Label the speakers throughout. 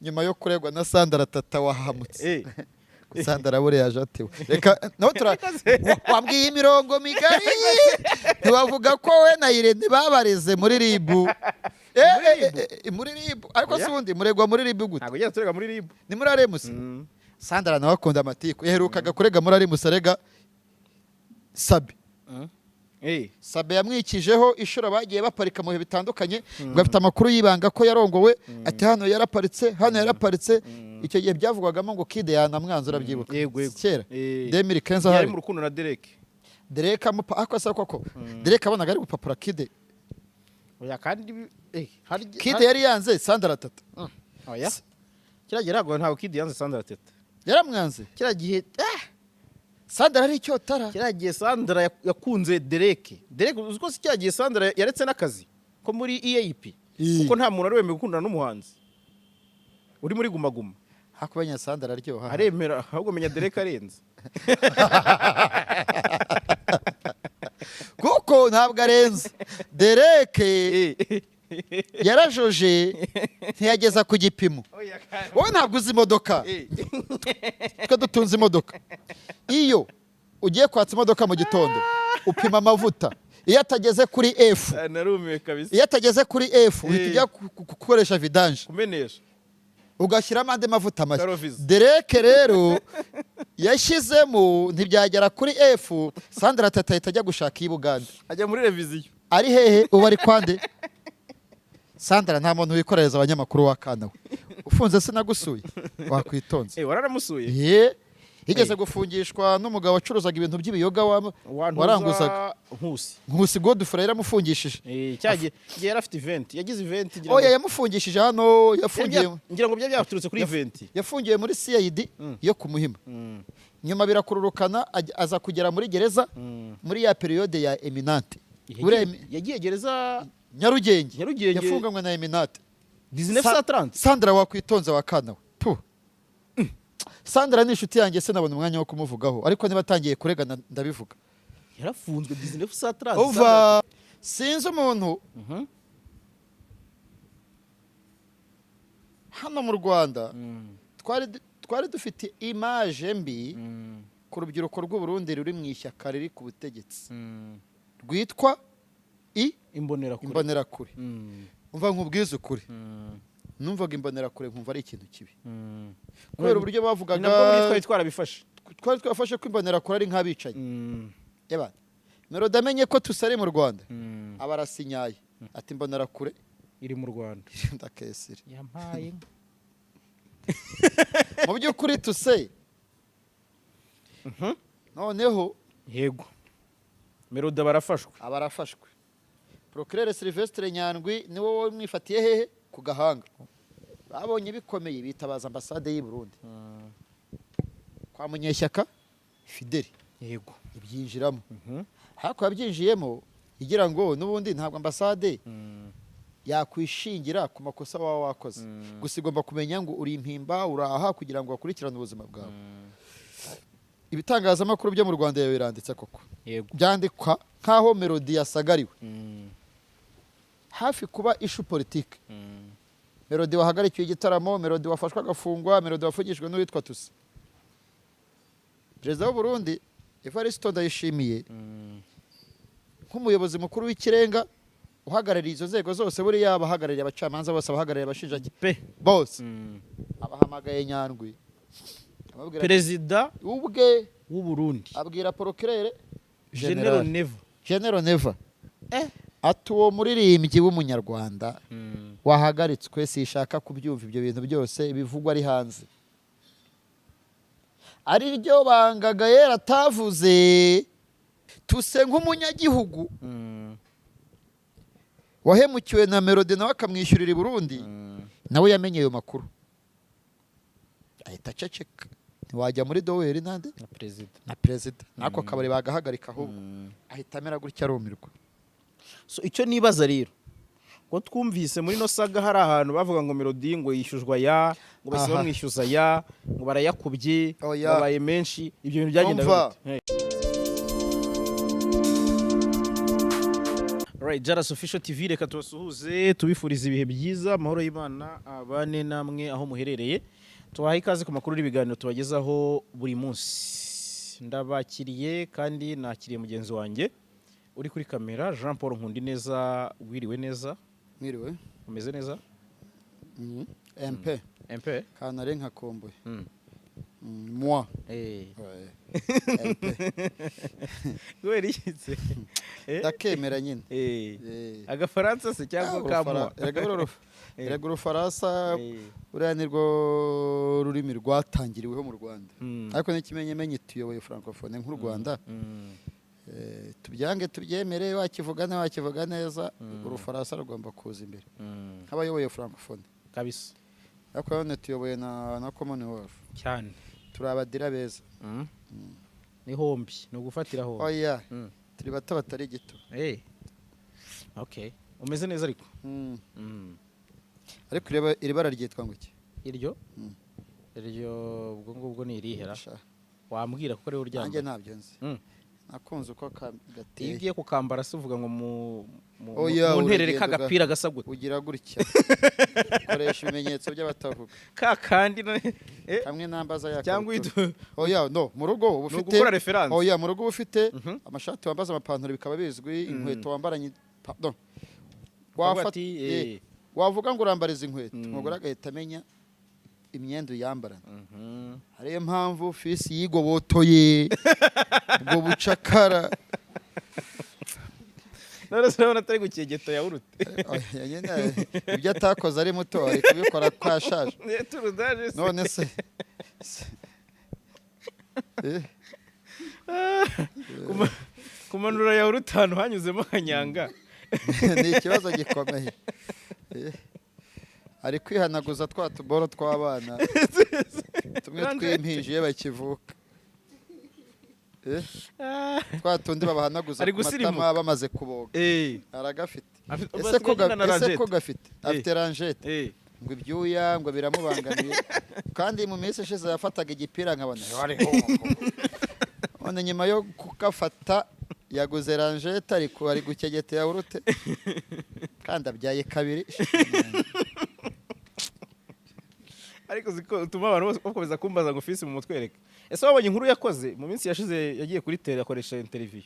Speaker 1: Nyuma yo kuregwa na Sandra Tata wahamutse. Sandra buriya yaje atewe. Reka nawe tura wambwiye imirongo migari, ntiwavuga ko we na Irene babareze muri RIB. Muri RIB, ariko
Speaker 2: Oya.
Speaker 1: si ubundi muregwa muri RIB gute?
Speaker 2: Ntabwo ugera turega muri RIB.
Speaker 1: Ni muri Aremusi. Sandra nawe akunda amatiku, yaherukaga kurega muri Aremusi, arega Sabi. Sabe yamwikijeho inshuro bagiye baparika mu bihe bitandukanye, ngo afite amakuru y'ibanga ko yarongowe, ati hano yaraparitse, hano yaraparitse. Icyo gihe byavugwagamo ngo Kide yanamwanze, urabyibuka?
Speaker 2: Yego, yego.
Speaker 1: Kera 2015
Speaker 2: Yari
Speaker 1: ahari
Speaker 2: mu rukundo na Derek.
Speaker 1: Derek amupa, ariko se koko Derek abonaga ari gupapura Kide?
Speaker 2: Oya, kandi hari
Speaker 1: Kide yari yanze Sandra Tata.
Speaker 2: Oya, kiriya gihe ntabwo Kide yanze Sandra Teta.
Speaker 1: Yaramwanze.
Speaker 2: Kiriya gihe
Speaker 1: Sandra ari icyotara.
Speaker 2: Kiriya gihe Sandra yakunze Derek. Derek, uzi ko si kiriya gihe Sandra yaretse n'akazi ko muri EAP, kuko nta muntu wari wemewe gukundana n'umuhanzi uri muri Guma Guma.
Speaker 1: Hakubenya Sandra araryoha.
Speaker 2: Aremera, ahubwo menya Derek arenze.
Speaker 1: Kuko ntabwo arenze, Derek yarajoje ntiyageza ku gipimo.
Speaker 2: Oya, kandi
Speaker 1: Wowe ntabwo uzi imodoka. Twe dutunze imodoka, iyo ugiye kwatsa imodoka mu gitondo upima amavuta, iyo atageze kuri F,
Speaker 2: Narumiwe kabisa.
Speaker 1: iyo atageze kuri F uhita ujya gukoresha vidange,
Speaker 2: Kumenesha.
Speaker 1: ugashyiramo andi mavuta mashya.
Speaker 2: Karoviza.
Speaker 1: Derek rero yashyizemo ntibyagera kuri F, Sandra Tata ahita ajya gushaka iy'i Bugande.
Speaker 2: Ajya muri reviziyo.
Speaker 1: Ari hehe ubu? Ari kwande Sandra? Nta muntu wikorereza abanyamakuru wa kana we ufunze, sinagusuye wakwitonze.
Speaker 2: Wararamusuye?
Speaker 1: Ye, yigeze gufungishwa n'umugabo wacuruzaga ibintu by'ibiyoga waranguzaga.
Speaker 2: Nkusi.
Speaker 1: Nkusi Godfrey yaramufungishije.
Speaker 2: Cya gihe yari afite event, yagize event ngira
Speaker 1: Oya, yamufungishije hano, yafungiye
Speaker 2: ngira ngo byari byaturutse kuri event.
Speaker 1: Yafungiwe muri CID yo ku Muhima, nyuma birakururukana, aza kugera muri gereza muri ya période ya Eminante. Buriya
Speaker 2: Yagiye gereza
Speaker 1: Nyarugenge.
Speaker 2: Nyarugenge.
Speaker 1: Yafunganywe na Eminante.
Speaker 2: 1930.
Speaker 1: Sandra, wakwitonze wa kana we. Puh. Sandra ni inshuti yanjye, sinabona umwanya wo kumuvugaho, ariko niba atangiye kuregana ndabivuga.
Speaker 2: Yarafunzwe 1930.
Speaker 1: Umva, sinzi umuntu hano mu Rwanda twari dufite image mbi ku rubyiruko rw'u Burundi ruri mu ishyaka riri ku butegetsi rwitwa i
Speaker 2: Imbonerakure.
Speaker 1: Imbonerakure. Umva nkubwize ukuri, numvaga Imbonerakure nkumva ari ikintu kibi kubera uburyo
Speaker 2: Ni
Speaker 1: bavugaga.
Speaker 2: Nabwo muri twari twarabifashe.
Speaker 1: Twari twafashe ko Imbonerakure ari nk'abicanyi. Eba Melody amenye ko tusari mu Rwanda, aba arasinyaye ati Imbonerakure
Speaker 2: iri mu Rwanda.
Speaker 1: Ndakesire.
Speaker 2: Yampaye.
Speaker 1: Mu by'ukuri tuse noneho
Speaker 2: Yego, Melody barafashwe.
Speaker 1: Aba arafashwe. Procureur Sylvestre Nyandwi niwe wowe mwifatiye hehe ku gahanga. Babonye bikomeye bitabaza ambasade y'i Burundi kwa Munyeshyaka Fideli. Ibyinjiramo, ariko yabyinjiyemo igira ngo n'ubundi ntabwo ambasade yakwishingira ku makosa waba wakoze, gusa igomba kumenya ngo uri impimba uraha kugira ngo bakurikirane ubuzima bwawe. Ibitangazamakuru byo mu Rwanda biranditse koko, byandikwa nk'aho Melody yasagariwe, hafi kuba issue politique. Melody wahagarikiwe igitaramo, Melody wafashwe agafungwa, Melody wafungishijwe n'uwitwa Tusi. Perezida w'u Burundi Evariste Ndayishimiye, nk'umuyobozi mukuru w'ikirenga uhagarariye izo nzego zose, buriya abahagarariye abacamanza bose, abahagarariye abashinjacyaha
Speaker 2: pe
Speaker 1: bose, abahamagaye Nyandwi ababwira ati,
Speaker 2: Perezida
Speaker 1: ubwe
Speaker 2: w'u Burundi
Speaker 1: abwira procureur
Speaker 2: General Neva.
Speaker 1: General Neva ati uwo muririmbyi w'umunyarwanda wahagaritswe, sishaka kubyumva ibyo bintu byose bivugwa ari hanze, ari ryo banga Gael atavuze. Tuse nk'umunyagihugu wahemukiwe na Melody nawe akamwishyurira i Burundi, nawe yamenye ayo makuru ahita aceceka, ntiwajya muri doweri nande
Speaker 2: na perezida.
Speaker 1: Na perezida n'ako kabari bagahagarika, ahubwo ahita amera gutya arumirwa.
Speaker 2: So icyo nibaza rero, ko twumvise muri no saga hari ahantu bavuga ngo Melody ngo yishyuzwa ya, ngo bahise bamwishyuza ya, ngo barayakubye,
Speaker 1: Oya.
Speaker 2: babaye menshi, ibyo bintu byagenda
Speaker 1: Umva.
Speaker 2: bite? Right. Alright, Jaras Official TV, reka tubasuhuze, tubifuriza ibihe byiza, amahoro y'Imana abane namwe aho muherereye. Tubaha ikaze ku makuru n'ibiganiro tubagezaho buri munsi. Ndabakiriye kandi nakiriye mugenzi wanjye uri kuri kamera, Jean Paul Nkundineza. Wiriwe neza?
Speaker 1: Mwiriwe.
Speaker 2: Umeze neza?
Speaker 1: MP.
Speaker 2: MP.
Speaker 1: Kanare nkakomboye. Moi. Ouais. MP.
Speaker 2: Kubera iki se?
Speaker 1: Ndakemera nyine.
Speaker 2: Agafaransa se cyangwa kamuwa?
Speaker 1: Erega buriya erega urufaransa buriya nirwo rurimi rwatangiriweho mu Rwanda, ariko n'ikimenyimenyi tuyoboye francophone nk'u Rwanda. Tubyange tubyemere, wakivuga neza wakivuga neza, urufaransa rugomba kuza imbere nk'abayoboye francophone. Ariko nanone tuyoboye na Commonwealth.
Speaker 2: Cyane.
Speaker 1: Turi abadira beza.
Speaker 2: Ni hombi, ni ugufatira hombi.
Speaker 1: Oya, turi bato batari gito.
Speaker 2: Okay, umeze neza ariko?
Speaker 1: Ariko ireba iri bara ryitwa ngo iki?
Speaker 2: Iryo? Iryo ubwo ngubwo ni irihera?
Speaker 1: Sha,
Speaker 2: wambwira kuko ariwe
Speaker 1: nanjye
Speaker 2: uryambaye.
Speaker 1: Ntabyo nzi. Nakunze uko
Speaker 2: Iyo
Speaker 1: gateye.
Speaker 2: ugiye kukambara se uvuga ngo
Speaker 1: Oya,
Speaker 2: mu nterere
Speaker 1: uragenda
Speaker 2: k'agapira gasa gute?
Speaker 1: Ugira gutya, koresha ibimenyetso by'abatavuga.
Speaker 2: Ka kandi
Speaker 1: Kamwe nambaza ya
Speaker 2: cyangwa
Speaker 1: kabutura. Oya, no mu rugo uba
Speaker 2: Ni
Speaker 1: ufite
Speaker 2: ugukora reference.
Speaker 1: Oya, mu rugo uba ufite amashati wambaza, amapantaro bikaba bizwi, inkweto wambaranye, pardon.
Speaker 2: Ukavuga
Speaker 1: Wafata
Speaker 2: ati,
Speaker 1: wavuga ngo urambariza inkweto, umugore agahita amenya imyenda uyambarana. Hariyo mpamvu fisi yigobotoye ubwo bucakara.
Speaker 2: None se urabona atari gukegeta yawurute?
Speaker 1: Oya, nyine ibyo atakoze ari muto ari kubikora ko ashaje.
Speaker 2: Turudaje se.
Speaker 1: None se
Speaker 2: Kumanura yawurute ahantu hanyuzemo akanyanga.
Speaker 1: Ni ikibazo gikomeye. Ari kwihanaguza twa tuboro tw'abana tumwe tw'impinja iyo bakivuka. Twa tundi babahanaguza
Speaker 2: Ari
Speaker 1: ku matama
Speaker 2: gusirimuka.
Speaker 1: bamaze kuboga. Aragafite.
Speaker 2: Ese
Speaker 1: Ese ko ese ko gafite, afite ranjete. Ngo ibyuya ngo biramubangamiye, kandi mu minsi ishize yafataga igipira nkabona none nyuma yo kugafata yaguze ranjete, ariko ari gukegeta yawurute kandi abyaye kabiri.
Speaker 2: Ariko uzi ko utuma abantu bose bakomeza kumbaza ngo fisi mumutwereke. Ese wabonye inkuru yakoze mu minsi yashize? Yagiye kuri tele akoresha interview.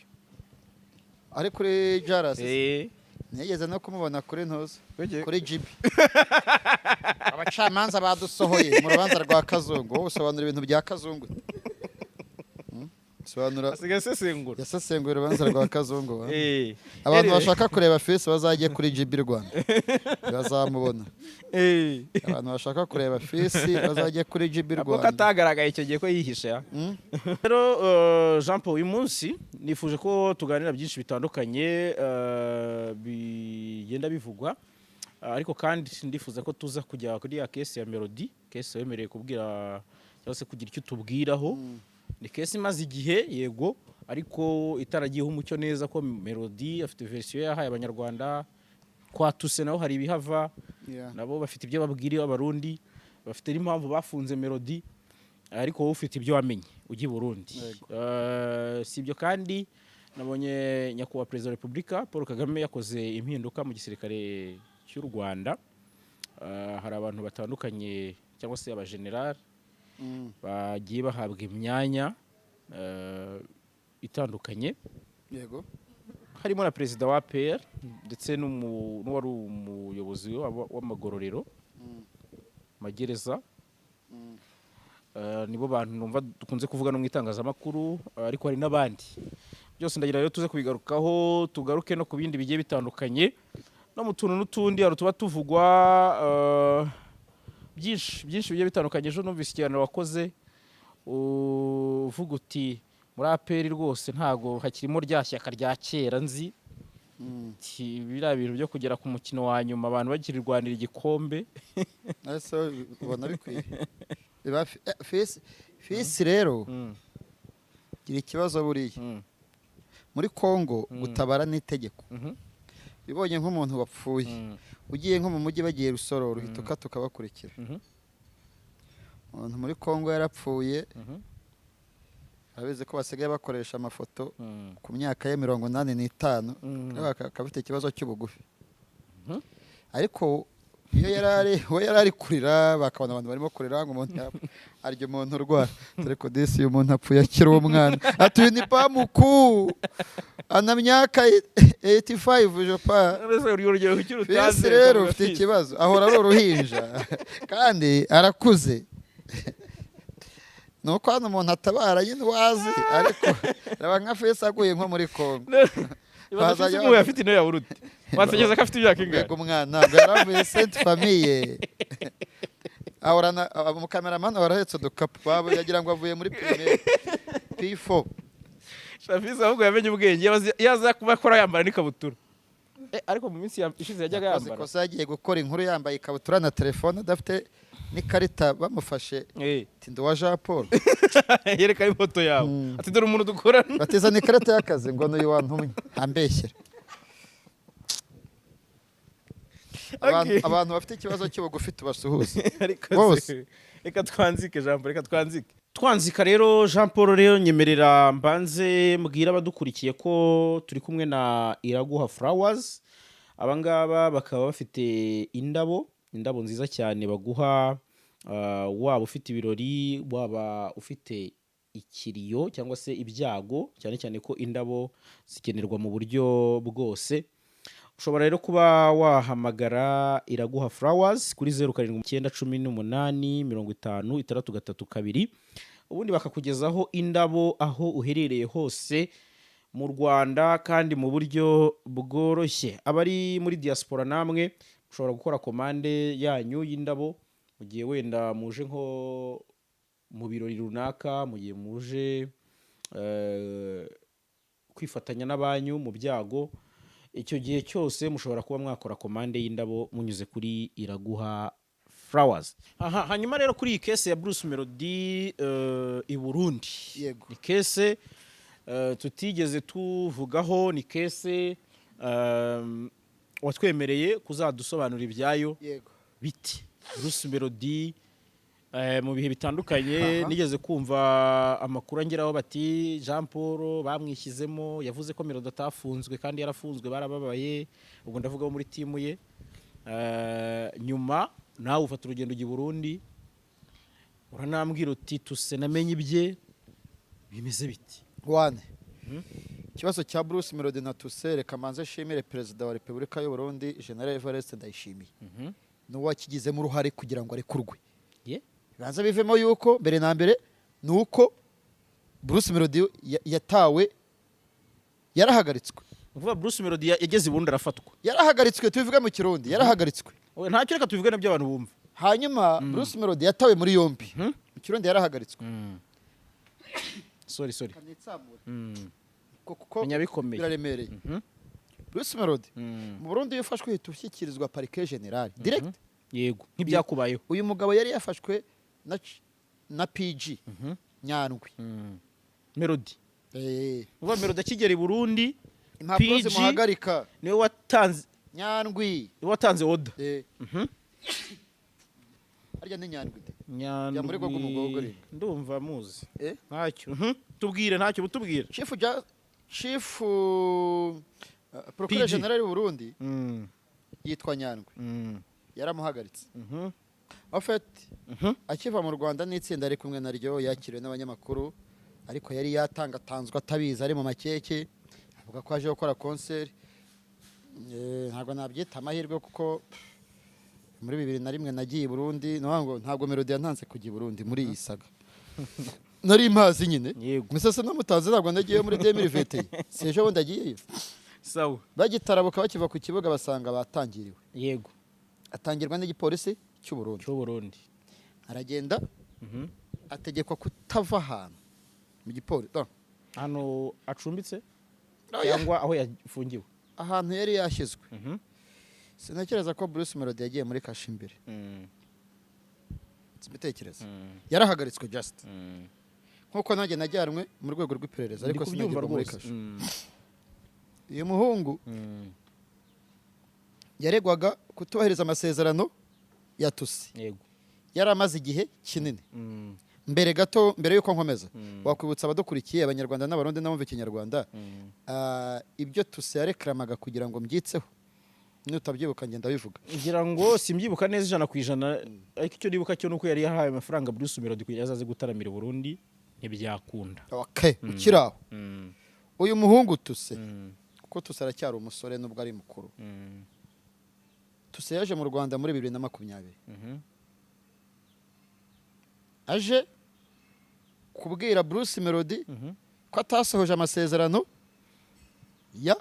Speaker 1: Ari kuri Jarasi. Nigeze no kumubona kuri ntuza, kuri jibi. Abacamanza badusohoye mu rubanza rwa Kazungu. Wowe usobanura ibintu bya Kazungu? Sobanura.
Speaker 2: Asigaye asesengura.
Speaker 1: Yasesenguye urubanza rwa Kazungu wa. Abantu
Speaker 2: Anyway.
Speaker 1: bashaka kureba fisi bazajye kuri GB Rwanda, bazamubona. Abantu bashaka kureba fisi bazajye kuri GB
Speaker 2: Nabwo ko
Speaker 1: Rwanda.
Speaker 2: atagaragaye icyo gihe ko yihishe ya. Rero Jean Paul, uyu munsi nifuje ko tuganira byinshi bitandukanye bigenda bivugwa. Ariko kandi ndifuza ko tuza kujya kuri ya case ya Melody, case wemereye kubwira cyangwa se kugira icyo utubwiraho. Ni case imaze igihe, yego, ariko itaragiyeho umucyo neza, ko Melody afite version yahaye abanyarwanda, kwa Tuse naho hari ibihava. Nabo bafite ibyo babwira abarundi, bafite n'impamvu bafunze Melody, ariko wowe ufite ibyo wamenye ujya i Burundi.
Speaker 1: Yego.
Speaker 2: Si ibyo kandi, nabonye nyakubahwa Perezida wa Repubulika Paul Kagame yakoze impinduka mu gisirikare cy'u Rwanda. Hari abantu batandukanye cyangwa se abajenerali bagiye bahabwa imyanya itandukanye, harimo na perezida wa APR ndetse n'uwari umuyobozi w'amagororero, magereza. Nibo bantu numva dukunze kuvuga no mu itangazamakuru, ariko hari n'abandi. Byose ndagira rero tuze kubigarukaho, tugaruke no ku bindi bigiye bitandukanye no mu tuntu n'utundi hari tuba tuvugwa, byinshi byinshi bigiye bitandukanye. Ejo numvise ikiganiro wakoze uvuga uti muri APR rwose ntago hakirimo rya shyaka rya kera nzi. Ati, biriya bintu byo kugera ku mukino wa nyuma abantu bakirirwanira igikombe.
Speaker 1: Ese ubona bikwiye? Reba fisi rero gira ikibazo buriya. Muri Kongo gutabara n'itegeko. Ibonye nk'umuntu wapfuye, ugiye nko mu mujyi bagiye Rusororo, uhita ukata ukabakurikira. Umuntu muri Kongo yarapfuye. Abizi ko basigaye bakoresha amafoto ku myaka ye 85, akaba afite ikibazo cy'ubugufi. Ariko iyo yari ari we, yari ari kurira, bakabona abantu barimo kurira ngo umuntu arya umuntu urwara. Dore ko disi uyu muntu apfuye akiri umwana, ati uyu ni pamuku ana myaka 85 je pas.
Speaker 2: Mbese uri urugero kuki
Speaker 1: Fisi rero ufite ikibazo, ahora ari uruhinja kandi arakuze. Ni uko hano umuntu atabara nyine uwazi, ariko reba nka Fisi aguye nko muri Congo.
Speaker 2: Fisi nk'ubu afite ino yawurute, watekereza ko afite imyaka ingahe?
Speaker 1: Mbega umwana ngo yaravuye Sainte Famille, ahorana umukameramani ahora ahetse udukapu, baba yagira ngo avuye muri primaire P4.
Speaker 2: Fisi ahubwo yamenye ubwenge, iyo aza kuba akora yambara n'ikabutura. Ariko mu minsi ishize yajyaga
Speaker 1: Yakoze
Speaker 2: yambara.
Speaker 1: ikosa, yagiye gukora inkuru yambaye ikabutura na telefone, adafite n'ikarita, bamufashe ati ndi uwa Jean Paul.
Speaker 2: Yereka ifoto yawe ati dore umuntu dukorana.
Speaker 1: Batizana ikarita y'akazi ngo n'uyu wantumye ambeshyera. Abantu bafite ikibazo cy'ubugufi tubasuhuze
Speaker 2: Ariko
Speaker 1: bose.
Speaker 2: Reka twanzike, Jean Paul, reka twanzike. Twanzika rero, Jean Paul, rero nyemerera mbanze mbwira abadukurikiye ko turi kumwe na Iraguha Flowers. Abangaba bakaba bafite indabo, indabo nziza cyane baguha, waba ufite ibirori, waba ufite ikiriyo cyangwa se ibyago, cyane cyane ko indabo zikenerwa mu buryo bwose. Ushobora rero kuba wahamagara Iraguha Flowers kuri 0791850632, ubundi bakakugezaho indabo aho uherereye hose mu Rwanda kandi mu buryo bworoshye. Abari muri diaspora namwe mushobora gukora komande yanyu y'indabo mu gihe wenda muje nko mu birori runaka, mu gihe muje kwifatanya n'abanyu mu byago. Icyo gihe cyose mushobora kuba mwakora komande y'indabo munyuze kuri Iraguha Flowers. Aha, hanyuma rero kuri iyi case ya Bruce Melody i Burundi, ni case tutigeze tuvugaho, ni case watwemereye kuzadusobanurira ibyayo. Biti Bruce Melody mu bihe bitandukanye nigeze kumva amakuru angeraho bati Jean Paul bamwishyizemo, yavuze ko Melody atafunzwe kandi yarafunzwe, barababaye. Ubwo ndavuga bo muri timu ye. Nyuma nawe ufata urugendo ujya i Burundi, uranambwira uti tuse namenye ibye bimeze biti.
Speaker 1: Wane, ikibazo cya Bruce Melody na Tuse, reka manze nshimire Perezida wa Repubulika y'u Burundi, General Evariste Ndayishimiye, niwe wakigizemo uruhare kugira ngo arekurwe. Bibanza bivemo yuko mbere na mbere ni uko Bruce Melody yatawe, yarahagaritswe.
Speaker 2: Ni ukuvuga Bruce Melody yageze i Burundi arafatwa.
Speaker 1: Yarahagaritswe, tubivuge mu Kirundi, yarahagaritswe.
Speaker 2: Oya, ntacyo, reka tubivuge nabyo abantu bumva.
Speaker 1: Hanyuma Bruce Melody yatawe muri yombi, mu Kirundi yarahagaritswe.
Speaker 2: Sorry, sorry.
Speaker 1: Kuko
Speaker 2: Menya bikomeye.
Speaker 1: biraremereye. Bruce Melody, mu Burundi iyo ufashwe uhita ushyikirizwa parquet général direct.
Speaker 2: Yego, nk'ibyakubayeho.
Speaker 1: Uyu mugabo yari yafashwe na PG Nyandwi.
Speaker 2: Melody, uva Melody akigera i Burundi,
Speaker 1: Impapuro
Speaker 2: PG
Speaker 1: zimuhagarika
Speaker 2: niwe watanze
Speaker 1: Nyandwi.
Speaker 2: Niwe watanze order.
Speaker 1: Harya ni Nyandwi de?
Speaker 2: Nyandwi.
Speaker 1: Muri rwo rw'umugogore.
Speaker 2: Ndumva muzi.
Speaker 1: Eh?
Speaker 2: Ntacyo. Tubwire, ntacyo butubwire.
Speaker 1: Chief ja Chief Procureur
Speaker 2: PG.
Speaker 1: General w'u Burundi yitwa Nyandwi, yaramuhagaritse. En fait, akiva mu Rwanda n'itsinda ari kumwe naryo, yakiriwe n'abanyamakuru, ariko yari yatangatanzwe atabizi, ari mu makeke, avuga ko aje gukora concert. Ntabwo nabyita amahirwe kuko muri 2001 nagiye i Burundi. Ni ukuvuga ngo ntabwo Melody yantanze kujya i Burundi muri iyi saga, nari mpazi nyine. Misase namutanze, ntabwo nagiyeyo muri 2021, si ejo bundi agiyeyo. Bagitarabuka bakiva ku kibuga basanga batangiriwe. Atangirwa n'igipolisi cy'u Burundi.
Speaker 2: Cy'u Burundi.
Speaker 1: Aragenda, ategekwa kutava ahantu mu gipolisi.
Speaker 2: Hano acumbitse
Speaker 1: Oya.
Speaker 2: cyangwa aho yafungiwe?
Speaker 1: Ahantu yari yashyizwe. Sintekereza ko Bruce Melody yagiye muri kashe imbere, simbitekereza. Yarahagaritswe just nkuko nanjye najyanwe mu rwego rw'iperereza,
Speaker 2: Ndi
Speaker 1: ariko
Speaker 2: kubyumva
Speaker 1: sinagirwa muri
Speaker 2: rwose.
Speaker 1: kashe. Uyu muhungu yaregwaga kutubahiriza amasezerano ya Tusi. Yari amaze igihe kinini. Mbere gato, mbere yuko nkomeza, wakwibutsa abadukurikiye, Abanyarwanda n'Abarundi n'abumva Ikinyarwanda, ibyo Tuse yarekaramaga kugira ngo mbyitseho? Nutabyibuka ngenda bivuga.
Speaker 2: Ngira ngo simbyibuka neza 100%, ariko icyo nibuka cyo nuko yari yahaye amafaranga Bruce Melody kugira azaze gutaramira i Burundi, ntibyakunda.
Speaker 1: Okay, ukiri aho, uyu muhungu Tuse, kuko Tuse aracyari umusore nubwo ari mukuru, Tuse yaje mu Rwanda muri 2020, aje kubwira Bruce Melody ko atasohoje amasezerano ya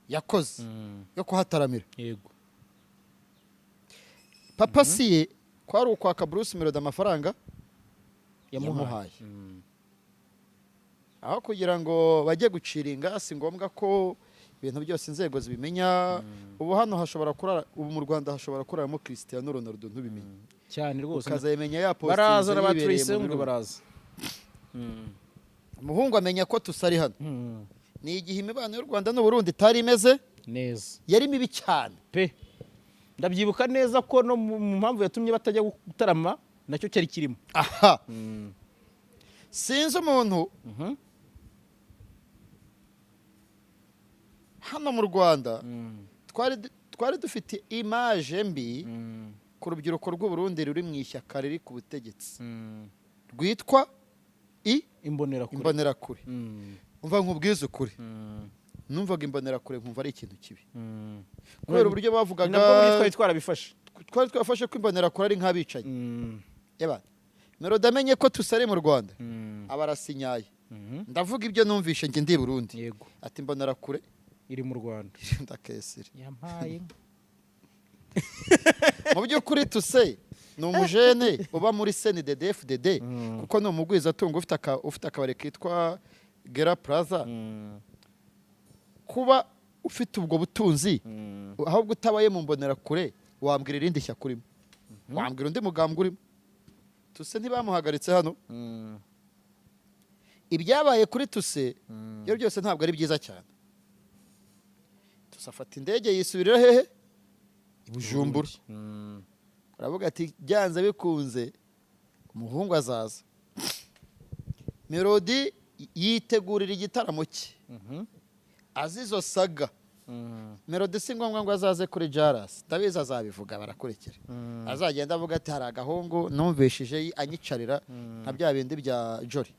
Speaker 1: yakoze yo kuhataramira. Papa siye ko ari ukwaka Bruce Melody amafaranga yamuhaye. Aho kugira ngo bajye guciringa, si ngombwa ko ibintu byose inzego zibimenya. Ubu hano hashobora kurara, ubu mu Rwanda hashobora kuraramo Cristiano Ronaldo ntubimenye.
Speaker 2: Cyane rwose.
Speaker 1: Ukazayimenya ya
Speaker 2: Baraza
Speaker 1: postinze
Speaker 2: na ba
Speaker 1: yibereye
Speaker 2: Tracy
Speaker 1: mu
Speaker 2: ngo
Speaker 1: birunga.
Speaker 2: Baraza.
Speaker 1: Umuhungu amenya ko Tusari hano ni igihe imibano y'u Rwanda n'Uburundi itari imeze
Speaker 2: neza.
Speaker 1: Yari mibi cyane.
Speaker 2: Pe, ndabyibuka neza ko no mu mpamvu yatumye batajya gutarama nacyo cyari kirimo.
Speaker 1: Aha sinzi umuntu hano mu Rwanda twari dufite image mbi ku rubyiruko rw'u Burundi ruri mu ishyaka riri ku butegetsi rwitwa i
Speaker 2: Imbonerakure.
Speaker 1: Imbonerakure. Umva nkubwize ukuri, numvaga Imbonerakure nkumva ari ikintu kibi kubera uburyo
Speaker 2: Ni
Speaker 1: bavugaga.
Speaker 2: Nabwo muri twari twarabifashe.
Speaker 1: Twari twafashe ko Imbonerakure ari nk'abicanyi. Eba Melody amenye ko Tusari mu Rwanda, aba arasinyaye. Ndavuga ibyo numvishe njye ndi i Burundi. Ati Imbonerakure
Speaker 2: iri mu Rwanda.
Speaker 1: Ndakesire.
Speaker 2: Yampaye.
Speaker 1: Mu by'ukuri Tuse ni umujene uba muri CNDD-FDD, kuko ni umugwizatungo ufite akabari kitwa Gera Plaza. Kuba ufite ubwo butunzi, ahubwo utabaye mu Mbonerakure, wambwira irindi shyaka urimo, wambwira undi mugambwe urimo? Tuse ntibamuhagaritse hano. Ibyabaye kuri Tuse ibyo byose ntabwo ari byiza cyane. Tuse afata indege yisubirira hehe? I Bujumbura. Aravuga ati byanze bikunze umuhungu azaza. Melody yitegurira igitaramo cye azi izo saga. Melody si ngombwa ngo azaze kuri Jaras, ndabizi azabivuga barakurikira. Azagenda avuga ati hari agahungu numvishije anyicarira nka bya bindi bya Jolly.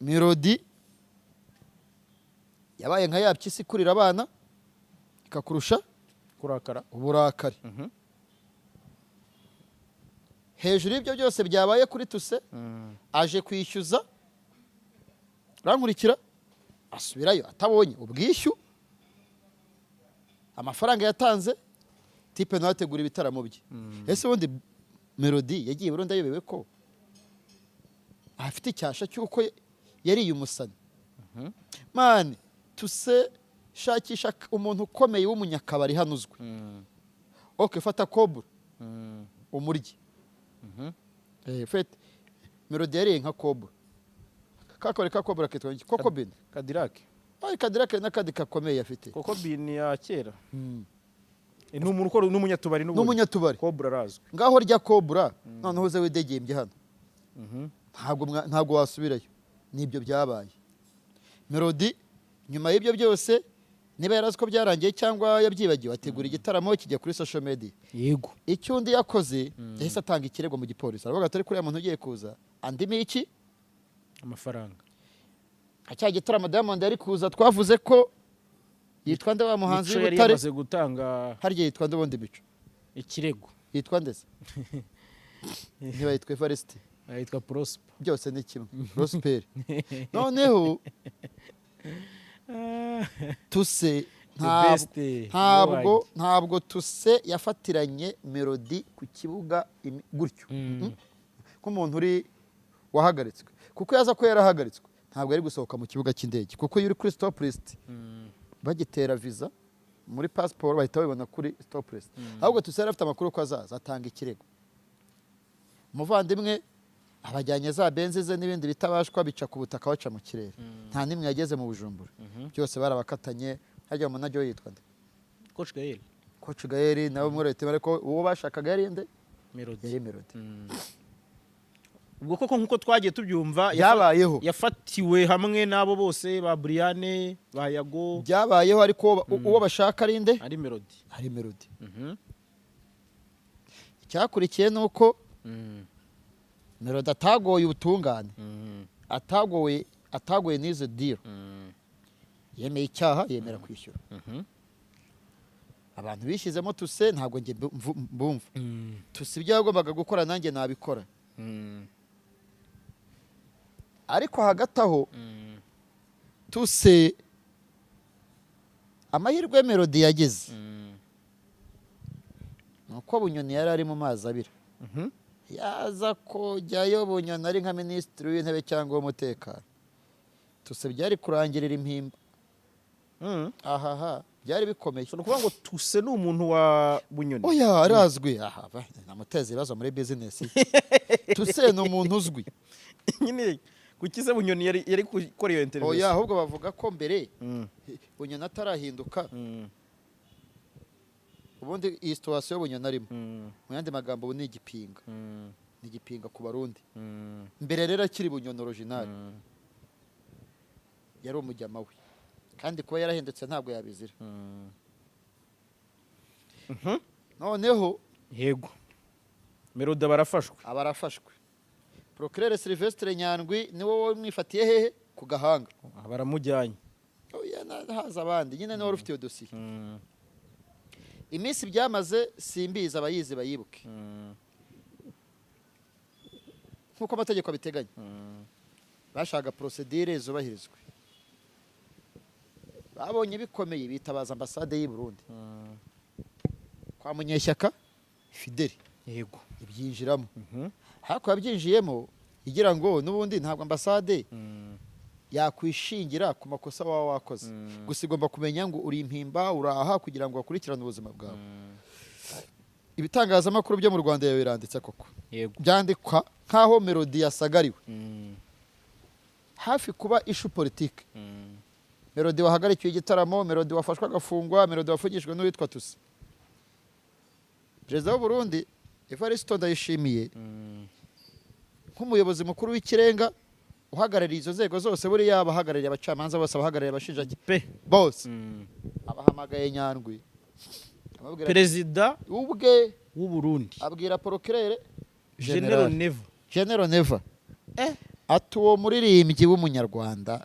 Speaker 1: Melody yabaye nka ya mpyisi ikurira abana ikakurusha
Speaker 2: kurakara.
Speaker 1: Uburakari. Hejuru y'ibyo byose byabaye kuri Tuse, aje kwishyuza, urankurikira, asubirayo atabonye ubwishyu amafaranga yatanze. Type nawe ategura ibitaramo bye. Ese ubundi Melody yagiye burundu ayobewe ko afite icyasha cy'uko yariye umusani? Man, Tuse shakisha umuntu ukomeye w'umunyakabari hano uzwi. Ok, fata Kobura umurye. Fete Melody yariye nka Kobura, kakabari ka Kobura kitwa iki? Koko Bini.
Speaker 2: Kadirake.
Speaker 1: Ay, Kadirake n'akandi gakomeye afite.
Speaker 2: Koko Bini ya kera. Ni umuntu ukora, n'umunyatubari n'ubundi.
Speaker 1: N'umunyatubari.
Speaker 2: Kobura arazwi.
Speaker 1: Ngaho rya Kobura, noneho uze widegembye hano. Ntabwo wasubirayo. Nibyo byabaye. Melody nyuma y'ibyo byose, niba yarazi ko byarangiye cyangwa yabyibagiwe, ategura igitaramo kijya kuri social media. Icyo undi yakoze, yahise atanga ikirego mu gipolisi, aravuga ati ariko uriya muntu ugiye kuza andimo iki?
Speaker 2: Amafaranga.
Speaker 1: Nka cya gitaramo Diamond yari kuza, twavuze ko yitwa nde, wa muhanzi
Speaker 2: Mico yari
Speaker 1: w'Ibutare?
Speaker 2: yamaze gutanga
Speaker 1: Harya yitwa nde ubundi Mico?
Speaker 2: ikirego.
Speaker 1: Yitwa ndetse ntiba yitwa Evariste?
Speaker 2: Yitwa Prosper.
Speaker 1: Byose ni kimwe, Prosper. Noneho Tuse
Speaker 2: The best.
Speaker 1: ntabwo Tuse yafatiranye Melody ku kibuga gutyo nk'umuntu uri wahagaritswe, kuko yaza ko yarahagaritswe ntabwo yari gusohoka mu kibuga cy'indege, kuko iyo uri kuri stop list bagitera visa muri pasiporo bahita babibona kuri stop list. Ahubwo Tuse yari afite amakuru ko azaza, atanga ikirego. Umuvandimwe abajyanye za Benz ze n'ibindi bitabashwa bica ku butaka, baca mu kirere, nta n'imwe yageze mu Bujumbura. Byose barabakatanye. Harya umunajyo we yitwa nde?
Speaker 2: Coach Gael.
Speaker 1: Coach Gael nawe muri leta, ariko uwo bashakaga yari nde?
Speaker 2: Melody.
Speaker 1: Yari Melody.
Speaker 2: Ubwo koko nk'uko twagiye tubyumva,
Speaker 1: Byabayeho.
Speaker 2: yafatiwe hamwe n'abo bose ba Briane, ba Yago.
Speaker 1: Byabayeho, ariko uwo bashaka ari nde?
Speaker 2: Ari Melody.
Speaker 1: Ari Melody. Icyakurikiye ni uko Melody atagoye ubutungane, atagoye n'izo deal. Yemeye icyaha, yemera kwishyura. Abantu bishyizemo tuse, ntabwo njye mbumva. Tuse ibyo yagombaga gukora nanjye nabikora. Ariko hagati aho, tuse amahirwe Melody yagize ni uko Bunyoni yari ari mu mazi abira. Yaza kujyayo Bunyoni ari nka minisitiri w'intebe cyangwa w'umutekano, tuse byari kurangirira impimba. Ahaha, byari bikomeye.
Speaker 2: So ni ukuvuga ngo Tuse ni umuntu wa Bunyoni?
Speaker 1: Oya, arazwi. Aha namuteza ibibazo muri bizinesi ye. Tuse ni umuntu uzwi.
Speaker 2: Nyine kuki se Bunyoni yari gukora iyo interview?
Speaker 1: Oya, ahubwo bavuga ko mbere Bunyoni atarahinduka, ubundi iyi situation Bunyoni arimo, mu yandi magambo, ubu ni igipinga, ni igipinga ku Barundi. Mbere rero akiri Bunyoni original, yari umujyama we, kandi kuba yarahindutse ntabwo yabizira. Noneho
Speaker 2: Yego, Melody barafashwe.
Speaker 1: Aba arafashwe. Procureur Sylvestre Nyandwi niwe wamwifatiye hehe? Ku gahanga.
Speaker 2: Baramujyanye.
Speaker 1: Oya, haza abandi nyine, niwe wari ufite iyo dosiye. Iminsi byamaze simbizi, abayizi bayibuke. Nk'uko amategeko abiteganya, bashaka procédure zubahirizwe. Babonye bikomeye, bitabaza ambasade y'i Burundi kwa Munyeshyaka Fideli. Ibyinjiramo. Ariko yabyinjiyemo igira ngo n'ubundi ntabwo ambasade yakwishingira ku makosa waba wakoze. Gusa igomba kumenya ngo uri impimba, uraha kugira ngo bakurikirane ubuzima bwawe. Ibitangazamakuru byo mu Rwanda biranditse koko. Byandikwa nk'aho Melody yasagariwe, hafi kuba issue politique. Melody wahagarikiwe igitaramo, Melody wafashwe agafungwa, Melody wafungishijwe n'uwitwa Tusi. Perezida w'u Burundi Evariste Ndayishimiye, nk'umuyobozi mukuru w'ikirenga uhagarariye izo nzego zose, buriya abahagarariye abacamanza bose, abahagarariye abashinjacyaha
Speaker 2: pe
Speaker 1: bose, abahamagaye Nyandwi, ababwira ati,
Speaker 2: Perezida
Speaker 1: ubwe
Speaker 2: w'u Burundi
Speaker 1: abwira procureur
Speaker 2: General Neva.
Speaker 1: General Neva ati: "Uwo muririmbyi w'umunyarwanda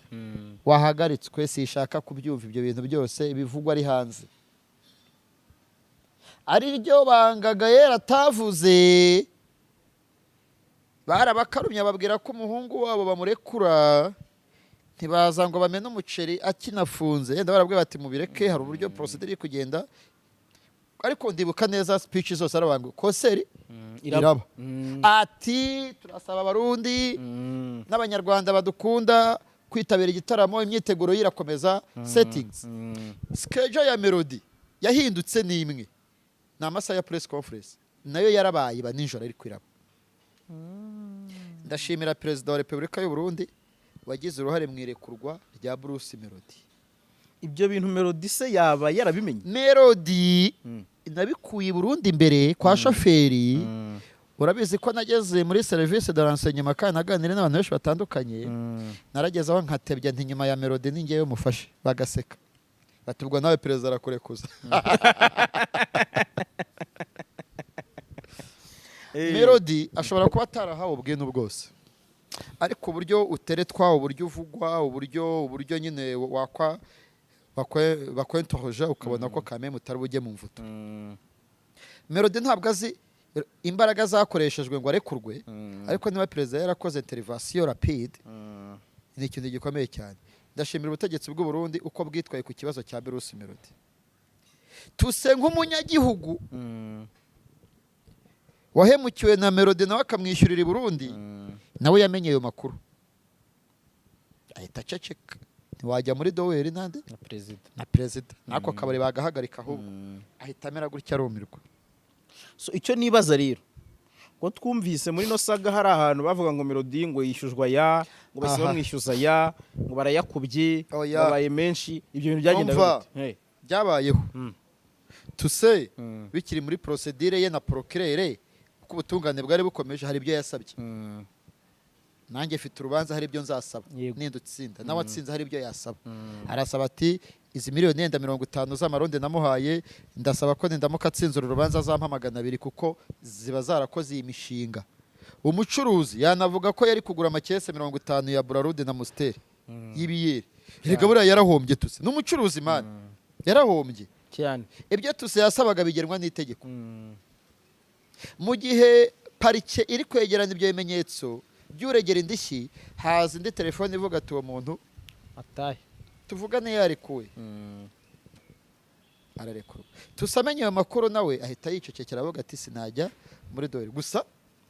Speaker 1: wahagaritswe, sishaka kubyumva ibyo bintu byose bivugwa ari hanze." Ari ryo banga Gayera atavuze. Barabakarumye, babwira ko umuhungu wabo bamurekura, ntibaza ngo bamene umuceri akinafunze. Yenda barabwira bati: "Mubireke, hari uburyo procédure iri kugenda." Ariko ndibuka neza speech zose arabanga concert iraba. Ati: "Turasaba Abarundi n'Abanyarwanda badukunda kwitabira igitaramo, imyiteguro yirakomeza." Settings, schedule ya Melody yahindutse ni imwe, ni amasaha ya press conference, nayo yarabaye iba nijoro ariko iraba. Ndashimira Perezida wa Repubulika y'u Burundi wagize uruhare mu irekurwa rya Bruce Melody.
Speaker 2: Ibyo bintu Melody se yaba yarabimenye?
Speaker 1: Melody nabikuye i Burundi imbere kwa shoferi. Urabizi ko nageze muri service de renseignement kandi naganiriye n'abantu benshi batandukanye. Narageze aho nkatebya nti: "Nyuma ya Melody ni ngewe mufashe." Bagaseka bati: "Ubwo nawe perezida arakurekuza." Melody ashobora kuba atarahawe ubwino bwose, ariko uburyo uteretwa, uburyo uvugwa, uburyo nyine wakwa bakwentohoje, ukabona ko kameme utari bujye mu mvuto. Melody ntabwo azi imbaraga zakoreshejwe ngo arekurwe, ariko niba perezida yarakoze intervention rapide, ni ikintu gikomeye cyane. Ndashimira ubutegetsi bw'u Burundi uko bwitwaye ku kibazo cya Bruce Melody. Tuse nk'umunyagihugu wahemukiwe na Melody, nawe akamwishyurira i Burundi, nawe yamenye ayo makuru ahita aceceka. Ntiwajya muri doweri nande?
Speaker 2: Na perezida.
Speaker 1: Na perezida n'ako kabari bagahagarika, ahubwo ahita amera gutya arumirwa.
Speaker 2: So icyo nibaza rero, ko twumvise muri no saga hari ahantu bavuga ngo Melody ngo yishyuzwa ya, ngo bahise bamwishyuza ya, ngo barayakubye,
Speaker 1: Oya.
Speaker 2: babaye menshi, ibyo bintu byagenda
Speaker 1: Umva.
Speaker 2: gute? Hey.
Speaker 1: Byabayeho. Tuse bikiri muri procédure ye na procureur. Kuko ubutungane bwari bukomeje, hari ibyo yasabye. Nanjye mfite urubanza, hari ibyo nzasaba. Nindutsinda, nawe atsinze, hari ibyo yasaba. Arasaba ati: "Izi miliyoni yenda 50 z'amarundi namuhaye, ndasaba ko nindamuka atsinze uru rubanza azampa 200, kuko ziba zarakoze iyi mishinga." Umucuruzi yanavuga ko yari kugura amakese 50 ya Brarudi na Amstel y'ibiyeri. Erega buriya yarahombye tuse n'umucuruzi, man, yarahombye. Ibyo tuse yasabaga bigenwa n'itegeko. Mu gihe parike iri kwegeranya ibyo bimenyetso by'uregera indishyi, haza indi telefone ivuga ati: "Uwo muntu
Speaker 2: atahe."
Speaker 1: Tuvugane yarekuwe. Ararekurwa. Tusamenye ayo makuru, nawe ahita yicecekera, avuga ati: "Sinajya muri dore." Gusa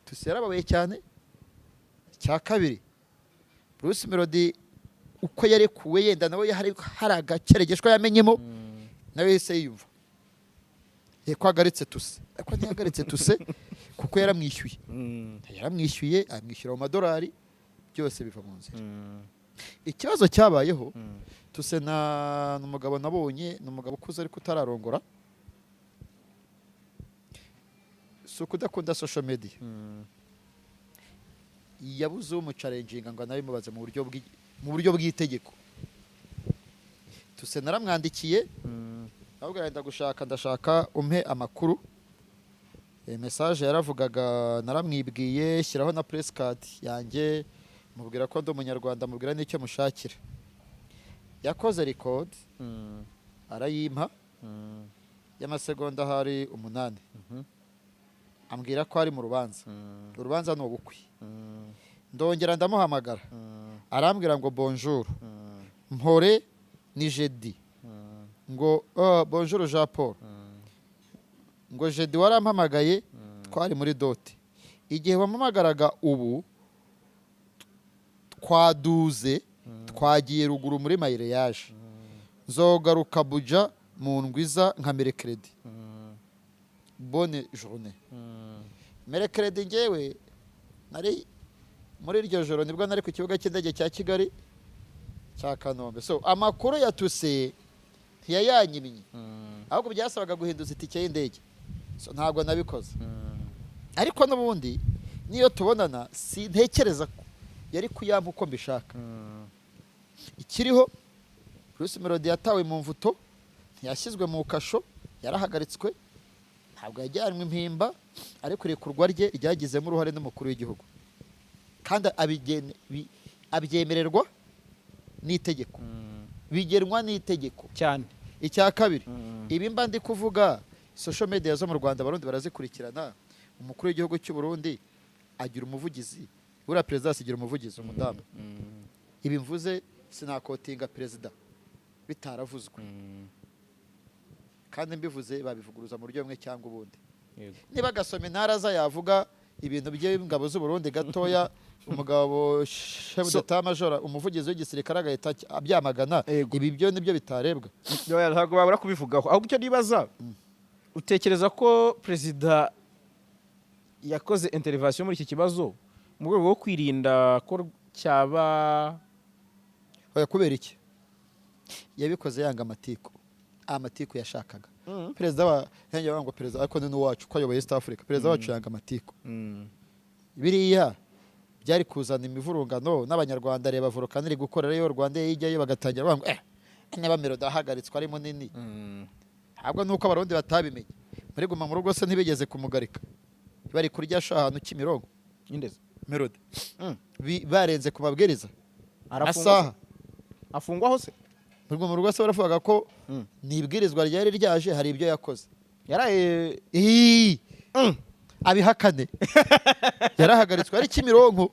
Speaker 1: Tusi yarababaye cyane. Icya kabiri, Bruce Melody uko yarekuwe, yenda nawe hari agakeregeshwa yamenyemo, nawe yahise yiyumva ko ahagaritse Tuse, ariko ntiyahagaritse Tuse kuko yaramwishyuye. Yaramwishyuye, amwishyura mu madolari, byose biva mu nzira. Ikibazo cyabayeho, Tuse na ni umugabo nabonye, ni umugabo ukuze ariko utararongora. Si ukudakunda social media, yabuze umuchallenginga ngo anabimubaze mu buryo bw'itegeko. Tuse naramwandikiye, ahubwo ndashaka ndashaka umpe amakuru. Message yaravugaga, naramwibwiye, shyiraho na press card yanjye, mubwira ko ndi umunyarwanda, mubwira n'icyo mushakira. Yakoze record, arayimpa y'amasegonda hari 8, ambwira ko ari mu rubanza. Urubanza ni ubukwe. Ndongera ndamuhamagara, arambwira ngo: "Bonjour mpore, ni jeudi." Ngo: "Oh, bonjour Jean Paul." Ngo: "Jeudi warampamagaye, twari muri dot. Igihe wampamagaraga ubu twaduze, twagiye ruguru muri mariage. Nzogaruka Buja mu ndwiza nka mercredi. Bonne journée." Mercredi ngewe nari muri iryo joro, nibwo nari ku kibuga cy'indege cya Kigali cya Kanombe. So amakuru ya Tuse ntiyayanyimye, ahubwo byasabaga guhinduza itike y'indege. So ntabwo nabikoze, ariko n'ubundi niyo tubonana sintekereza ko yari kuyampa uko mbishaka. Ikiriho, Bruce Melody yatawe mu mvuto, ntiyashyizwe mu kasho, yarahagaritswe, ntabwo yajyanwe impimba, ariko irekurwa rye ryagizemo uruhare n'umukuru w'igihugu, kandi abyemererwa n'itegeko, bigenwa n'itegeko. Icya kabiri, ibi mba ndi kuvuga, social media zo mu Rwanda Abarundi barazikurikirana. Umukuru w'igihugu cy'u Burundi agira umuvugizi, buriya perezida asigira umuvugizi umudamu. Ibi mvuze sinaquotinga perezida bitaravuzwe, kandi mbivuze babivuguruza mu buryo bumwe cyangwa ubundi. Niba agasoma intara aza yavuga ibintu by'ingabo z'u Burundi gatoya, umugabo chef d'état major, umuvugizi w'igisirikare, agahita abyamagana, ibi byo nibyo bitarebwa.
Speaker 2: Oya, ntabwo babura kubivugaho. Ahubwo icyo nibaza, utekereza ko perezida yakoze intervention muri iki kibazo mu rwego rwo kwirinda ko cyaba?
Speaker 1: Oya, kubera iki? Yabikoze yanga amatiku, amatiku yashakaga perezida wa yanjye bavuga ngo perezida, ariko ni n'uwacu ko ayoboye East Africa. Perezida wacu yanga amatiku. Biriya byari kuzana imivurungano n'Abanyarwanda. Reba volcano iri gukora rero, Rwanda yijyayo bagatangira bavuga ngo niba Melody ahagaritswe ari munini. Ahubwo nuko Abarundi batabimenye, muri Guma mu Rugo se ntibigeze kumugarika bari kurya sha ahantu Kimironko?
Speaker 2: Indeze?
Speaker 1: Melody. Barenze ku mabwiriza
Speaker 2: Arafungwa?
Speaker 1: Amasaha.
Speaker 2: Afungwa hose?
Speaker 1: Muri Guma mu Rugo se baravugaga ko ni ibwirizwa ryari ryaje, hari ibyo yakoze.
Speaker 2: Yaraye?
Speaker 1: Ii! Abihakane, yarahagaritswe ari Kimironko.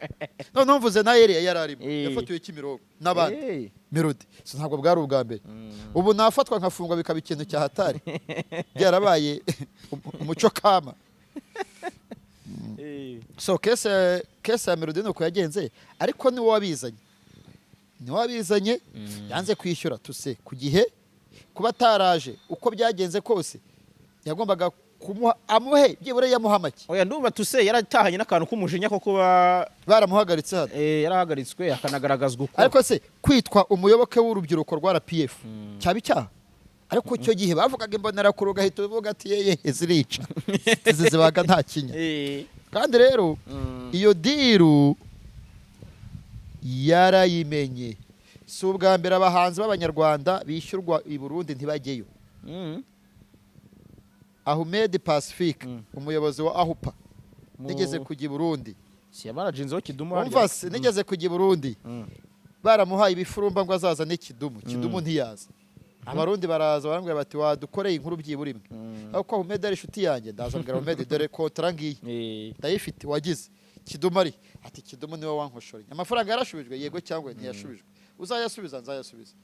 Speaker 1: Noneho mvuze na area yari arimo. Yafatiwe Kimironko n'abandi. Melody. So ntabwo bwari ubwa mbere. Ubu nafatwa nkafungwa bikaba ikintu cya hatari, byarabaye umuco kama. So case ya Melody ni uko yagenze, ariko ni wowe wabizanye, ni wowe wabizanye. Yanze kwishyura Tuse ku gihe, kuba ataraje, uko byagenze kose yagombaga kumuha, amuhe byibura yamuha make.
Speaker 2: Oya, ndumva Tuse yaratahanye n'akantu k'umujinya ko kuba
Speaker 1: baramuhagaritse hano.
Speaker 2: Yarahagaritswe akanagaragazwa uko.
Speaker 1: Ariko se kwitwa umuyoboke w'urubyiruko rwa RPF cyaba icyaha? Ariko icyo gihe bavugaga imbonerakure, ugahita uvuga ati: "Yeye, zirica, izi zibaga nta kinya." Kandi rero iyo deal yarayimenye. Si ubwa mbere abahanzi b'Abanyarwanda bishyurwa i Burundi ntibajyeyo. Ahmed Pacifique, umuyobozi wa AHUPA, nigeze kujya i Burundi.
Speaker 2: Si yabarajinzeho Kidumu harya?
Speaker 1: Umva se, nigeze kujya i Burundi, baramuhaye ibifurumba ngo azazane Kidumu. Kidumu ntiyaza. Abarundi baraza barambwira bati: "Wadukoreye inkuru byibura imwe?" Ariko Ahmed ari inshuti yanjye, ndaza mbwira Ahmed: "Dore contrat ngiyi, ndayifite, wagize Kidumu ari?" Ati: "Kidumu niwe wankoshoreye amafaranga." Yarashubijwe, yego cyangwa ntiyashubijwe? Uzayasubiza? Nzayasubiza.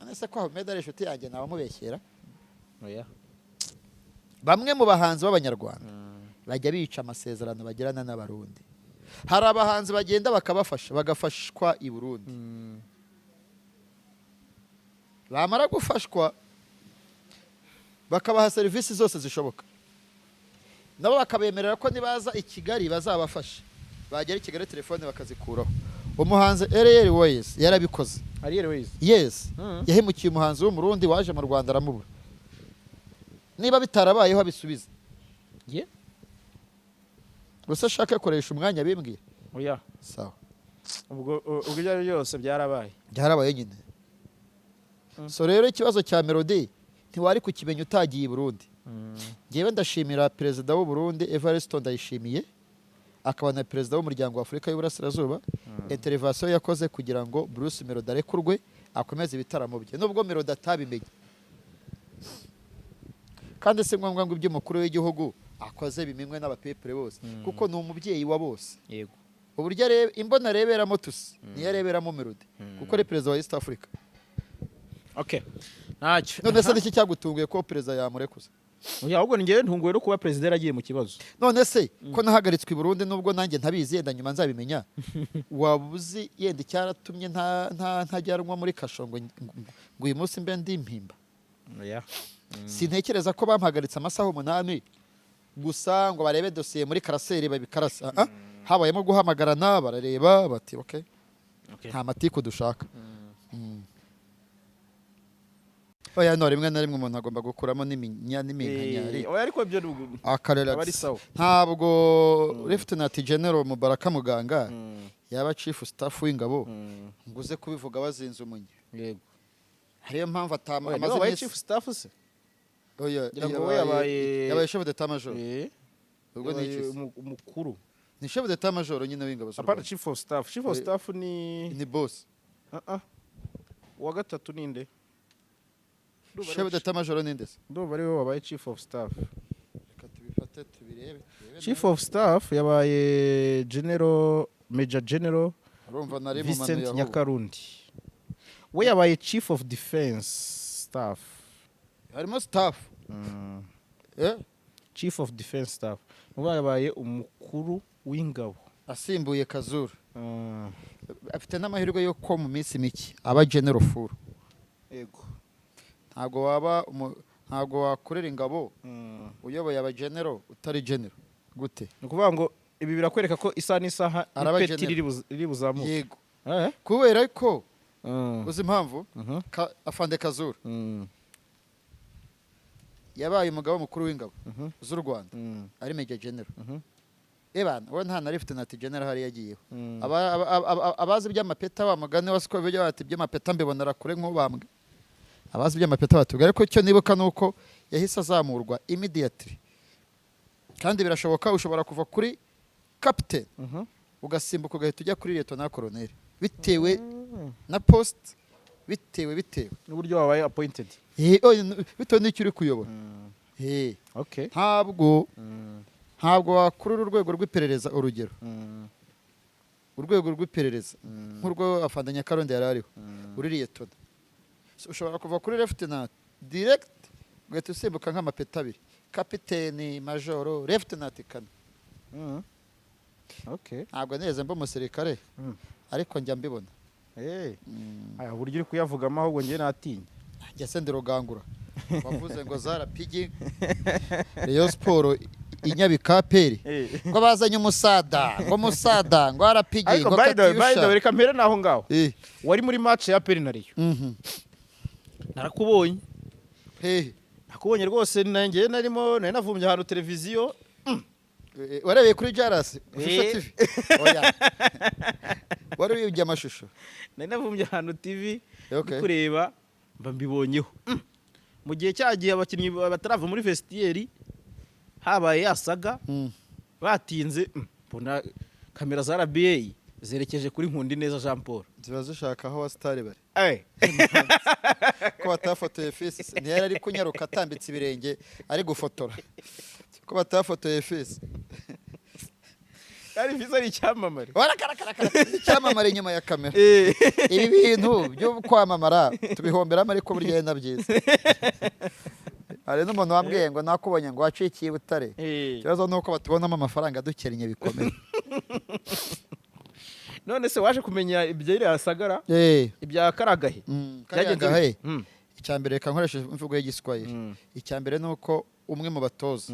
Speaker 1: None se ko Ahmed ari inshuti yanjye, nabamubeshyera?
Speaker 2: Oya.
Speaker 1: Bamwe mu bahanzi b'Abanyarwanda bajya bica amasezerano bagirana n'Abarundi. Hari abahanzi bagenda bakabafasha, bagafashwa i Burundi. Bamara gufashwa, bakabaha serivisi zose zishoboka, nabo bakabemerera ko nibaza i Kigali bazabafasha. Bagera i Kigali, telefone bakazikuraho. Umuhanzi Ariel Wayz yarabikoze.
Speaker 2: Ariel Wayz?
Speaker 1: Yes. Yahemukiye umuhanzi w'Umurundi waje mu Rwanda, aramubura. Niba bitarabayeho abisubize.
Speaker 2: Ye.
Speaker 1: Gusa ashaka koresha umwanya bimbwira.
Speaker 2: Oya.
Speaker 1: Sawa.
Speaker 2: Ubwo ibyo ari byo byose byarabaye.
Speaker 1: Byarabaye nyine. So rero ikibazo cya Melody ntiwari kukimenya utagiye i Burundi. Ngewe ndashimira Perezida w'u Burundi Evariste Ndayishimiye, akaba na Perezida w'Umuryango wa Afurika y'Uburasirazuba, intervention yakoze kugira ngo Bruce Melody arekurwe akomeze ibitaramo bye, nubwo Melody atabimenye. Kandi si ngombwa ngo ibyo umukuru w'igihugu akoze bimenywe n'abapepere bose, kuko ni umubyeyi wa bose. Uburyo areba, imbona areberamo tusi niyo areberamo Melody, kuko ari perezida wa East Africa.
Speaker 2: Okay, ntacyo.
Speaker 1: None se niki cyagutunguye ko perezida yamurekuza?
Speaker 2: Oya, ahubwo ni njyewe ntunguwe no kuba perezida yaragiye mu kibazo.
Speaker 1: None se ko nahagaritswe i Burundi, nubwo nanjye ntabizi, yenda nyuma nzabimenya, waba uzi yenda icyaratumye ntajyanwa muri kasho ngo uyu munsi mbe ndi impimba?
Speaker 2: Oya.
Speaker 1: Sintekereza ko bampagaritse amasaha 8 gusa ngo barebe dosiye muri classeur babikarasa. Ah, habayemo guhamagarana, barareba bati: "Okay, nta matiku dushaka." Oya, no rimwe na rimwe umuntu agomba gukuramo n'iminya n'iminkanyari.
Speaker 2: Oya, ariko ibyo ni
Speaker 1: akarelax.
Speaker 2: Aba ari sawa.
Speaker 1: Ntabwo Lieutenant General Mubaraka Muganga yaba chief staff w'ingabo ngo uze kubivuga bazinze umunya. Hariyo mpamvu
Speaker 2: Oya,
Speaker 1: amaze
Speaker 2: niwe wabaye
Speaker 1: iminsi
Speaker 2: chief staff se?
Speaker 1: Oya,
Speaker 2: Ngira ngo we yabaye
Speaker 1: yabaye chef d'état major. Ubwo ni
Speaker 2: Yabaye
Speaker 1: iki se?
Speaker 2: Umukuru.
Speaker 1: Ni chef d'état major nyine w'ingabo z'u
Speaker 2: Apana.
Speaker 1: Rwanda.
Speaker 2: Chief of staff, chief of staff ni
Speaker 1: Ni boss.
Speaker 2: Ah ah, uwa gatatu ninde? Ndumva
Speaker 1: Chef d'état major ni nde se?
Speaker 2: Ndumva ari we wabaye chief of staff.
Speaker 1: Reka tubifate tubirebe, turebe.
Speaker 2: Chief of staff yabaye general, major general
Speaker 1: Urumva nari mu
Speaker 2: Vincent
Speaker 1: manuye ahubwo.
Speaker 2: Nyakarundi. We yabaye chief of defense staff.
Speaker 1: Harimo staff.
Speaker 2: Chief of defense staff nuba yabaye umukuru w'ingabo.
Speaker 1: Asimbuye Kazura. Afite n'amahirwe yo ko mu minsi mike aba general full. Ntabwo waba ntabwo wakorera ingabo uyoboye aba general utari general gute?
Speaker 2: Ni ukuvuga ngo ibi birakwereka ko isaha n'isaha
Speaker 1: Araba
Speaker 2: ipeti
Speaker 1: general.
Speaker 2: riri buzamuke.
Speaker 1: Yego, kubera ko uzi impamvu? Afande Kazura yabaye umugaba mukuru w'ingabo z'u Rwanda ari major general. Ebana we nta na lieutenant general hari yagiyeho. Abazi iby'amapeta, wa mugani wa siko bijya bati: "Iby'amapeta mbibonera kure nk'ubambwe." Abazi iby'amapeta batubwira, ariko icyo nibuka ni uko yahise azamurwa immediately. Kandi birashoboka, ushobora kuva kuri captain ugasimbuka ugahita ujya kuri lieutenant colonel, bitewe na post, bitewe
Speaker 2: n'uburyo wabaye appointed.
Speaker 1: Oh, bitewe n'icyo uri kuyobora. Ntabwo wakurura urwego rw'iperereza, urugero, urwego rw'iperereza nk'urwo afande Nyakarundi yari ariho, uri lieutenant. So, ushobora kuva kuri lieutenant direct ugahita usimbuka nk'amapeta abiri: kapiteni, majoro, lieutenant kane. Ntabwo neza mba umusirikare, ariko njya mbibona.
Speaker 2: Aya uburyo uri kuyavugamo, ahubwo njye natinya.
Speaker 1: Njya se ndi Rugangura wavuze ngo zarapigi Rayon Sport inyabika APR, ngo bazanye umusada, ngo musada, ngo arapigi,
Speaker 2: Ariko
Speaker 1: ngo
Speaker 2: by the way, by the way,
Speaker 1: Katyusha.
Speaker 2: Reka mpere naho ngaho. Wari muri match ya APR na Rayon?
Speaker 1: Mhm.
Speaker 2: Narakubonye.
Speaker 1: Hehe?
Speaker 2: Nakubonye rwose, nanjye narimo nari navumbye ahantu televiziyo.
Speaker 1: Warebeye kuri Jaras Ishusho
Speaker 2: Eh.
Speaker 1: TV? Oya, wari wibye amashusho.
Speaker 2: Nari navumbye ahantu TV
Speaker 1: Okay.
Speaker 2: ndi kureba, mba mbibonyeho. Mu gihe cyagiye abakinnyi batarava muri vestiaire, habaye yasaga batinze, mbona kamera za RBA zerekeje kuri Nkundineza Jean Paul.
Speaker 1: Ziba zishaka aho abasitari bari.
Speaker 2: Eh.
Speaker 1: Ko batafotoye fisi se? Ntiyari ari kunyaruka atambitse ibirenge ari gufotora, ko batafotoye fisi?
Speaker 2: Kandi Fisi ari icyamamare.
Speaker 1: Warakarakarakara, icyamamare inyuma ya kamera.
Speaker 2: Eh.
Speaker 1: Ibi bintu byo kwamamara tubihomberamo, ariko burya ari na byiza. Hari n'umuntu wambwiye ngo nakubonye ngo wacikiye i Butare.
Speaker 2: Eh.
Speaker 1: Ikibazo ni uko batubonamo amafaranga dukennye bikomeye.
Speaker 2: None se waje kumenya ibyo iriya sagara, ibya Karagahe?
Speaker 1: Kariya
Speaker 2: Byagenze
Speaker 1: gahe?
Speaker 2: bite?
Speaker 1: Icya mbere, reka nkoreshe imvugo y'Igiswahili. Icya mbere ni uko umwe mu batoza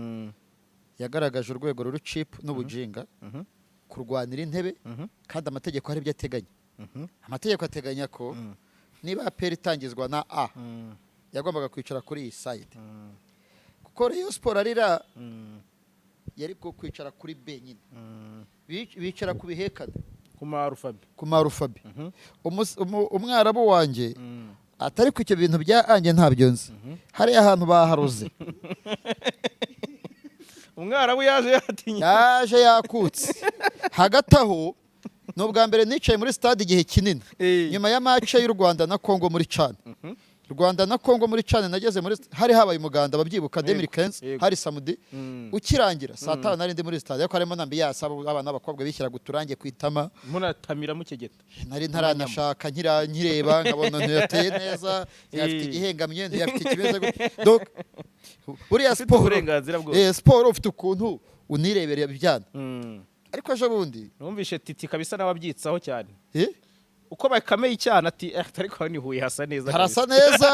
Speaker 1: yagaragaje urwego ruri cheap n'ubujinga kurwanira intebe, kandi amategeko hari ibyo ateganya. Amategeko ateganya ko niba APR itangizwa na A, yagombaga kwicara kuri iyi side, kuko Rayon Sport arira yari kwicara kuri B nyine. Bicara ku bihekane.
Speaker 2: Ku marufabe.
Speaker 1: Ku marufabe. Umwarabu wanjye atari ku icyo bintu bya anjye ntabyo nzi, hariya ahantu baharuze.
Speaker 2: Umwarabu yaje yatinye.
Speaker 1: Yaje yakutse. Hagati aho, ni ubwa mbere nicaye muri stade igihe kinini nyuma ya match y'u Rwanda na Congo muri CAN. Rwanda na Congo muri CAN, nageze muri hari habaye umuganda, ababyibuka 2015, hari samedi, ukirangira saa 5 nari ndi muri stade, ariko harimo na ambiyasi, abana b'abakobwa bishyiraga uturange ku itama.
Speaker 2: Munatamira mukegeta.
Speaker 1: Nari ntaranashaka, nkireba nkabona ntiyateye neza, ntiyafite igihengamye, ntiyafite ikimeze gutya. Donc buriya
Speaker 2: Ufite
Speaker 1: siporo
Speaker 2: uburenganzira bwose.
Speaker 1: Siporo ufite ukuntu unirebera ibyana. Ariko ejo bundi
Speaker 2: Numvishe Titi kabisa nawe abyitsaho cyane.
Speaker 1: Eh?
Speaker 2: Uko bakameye icyana ati: "Eh, ariko hano i Huye hasa neza."
Speaker 1: Harasa neza.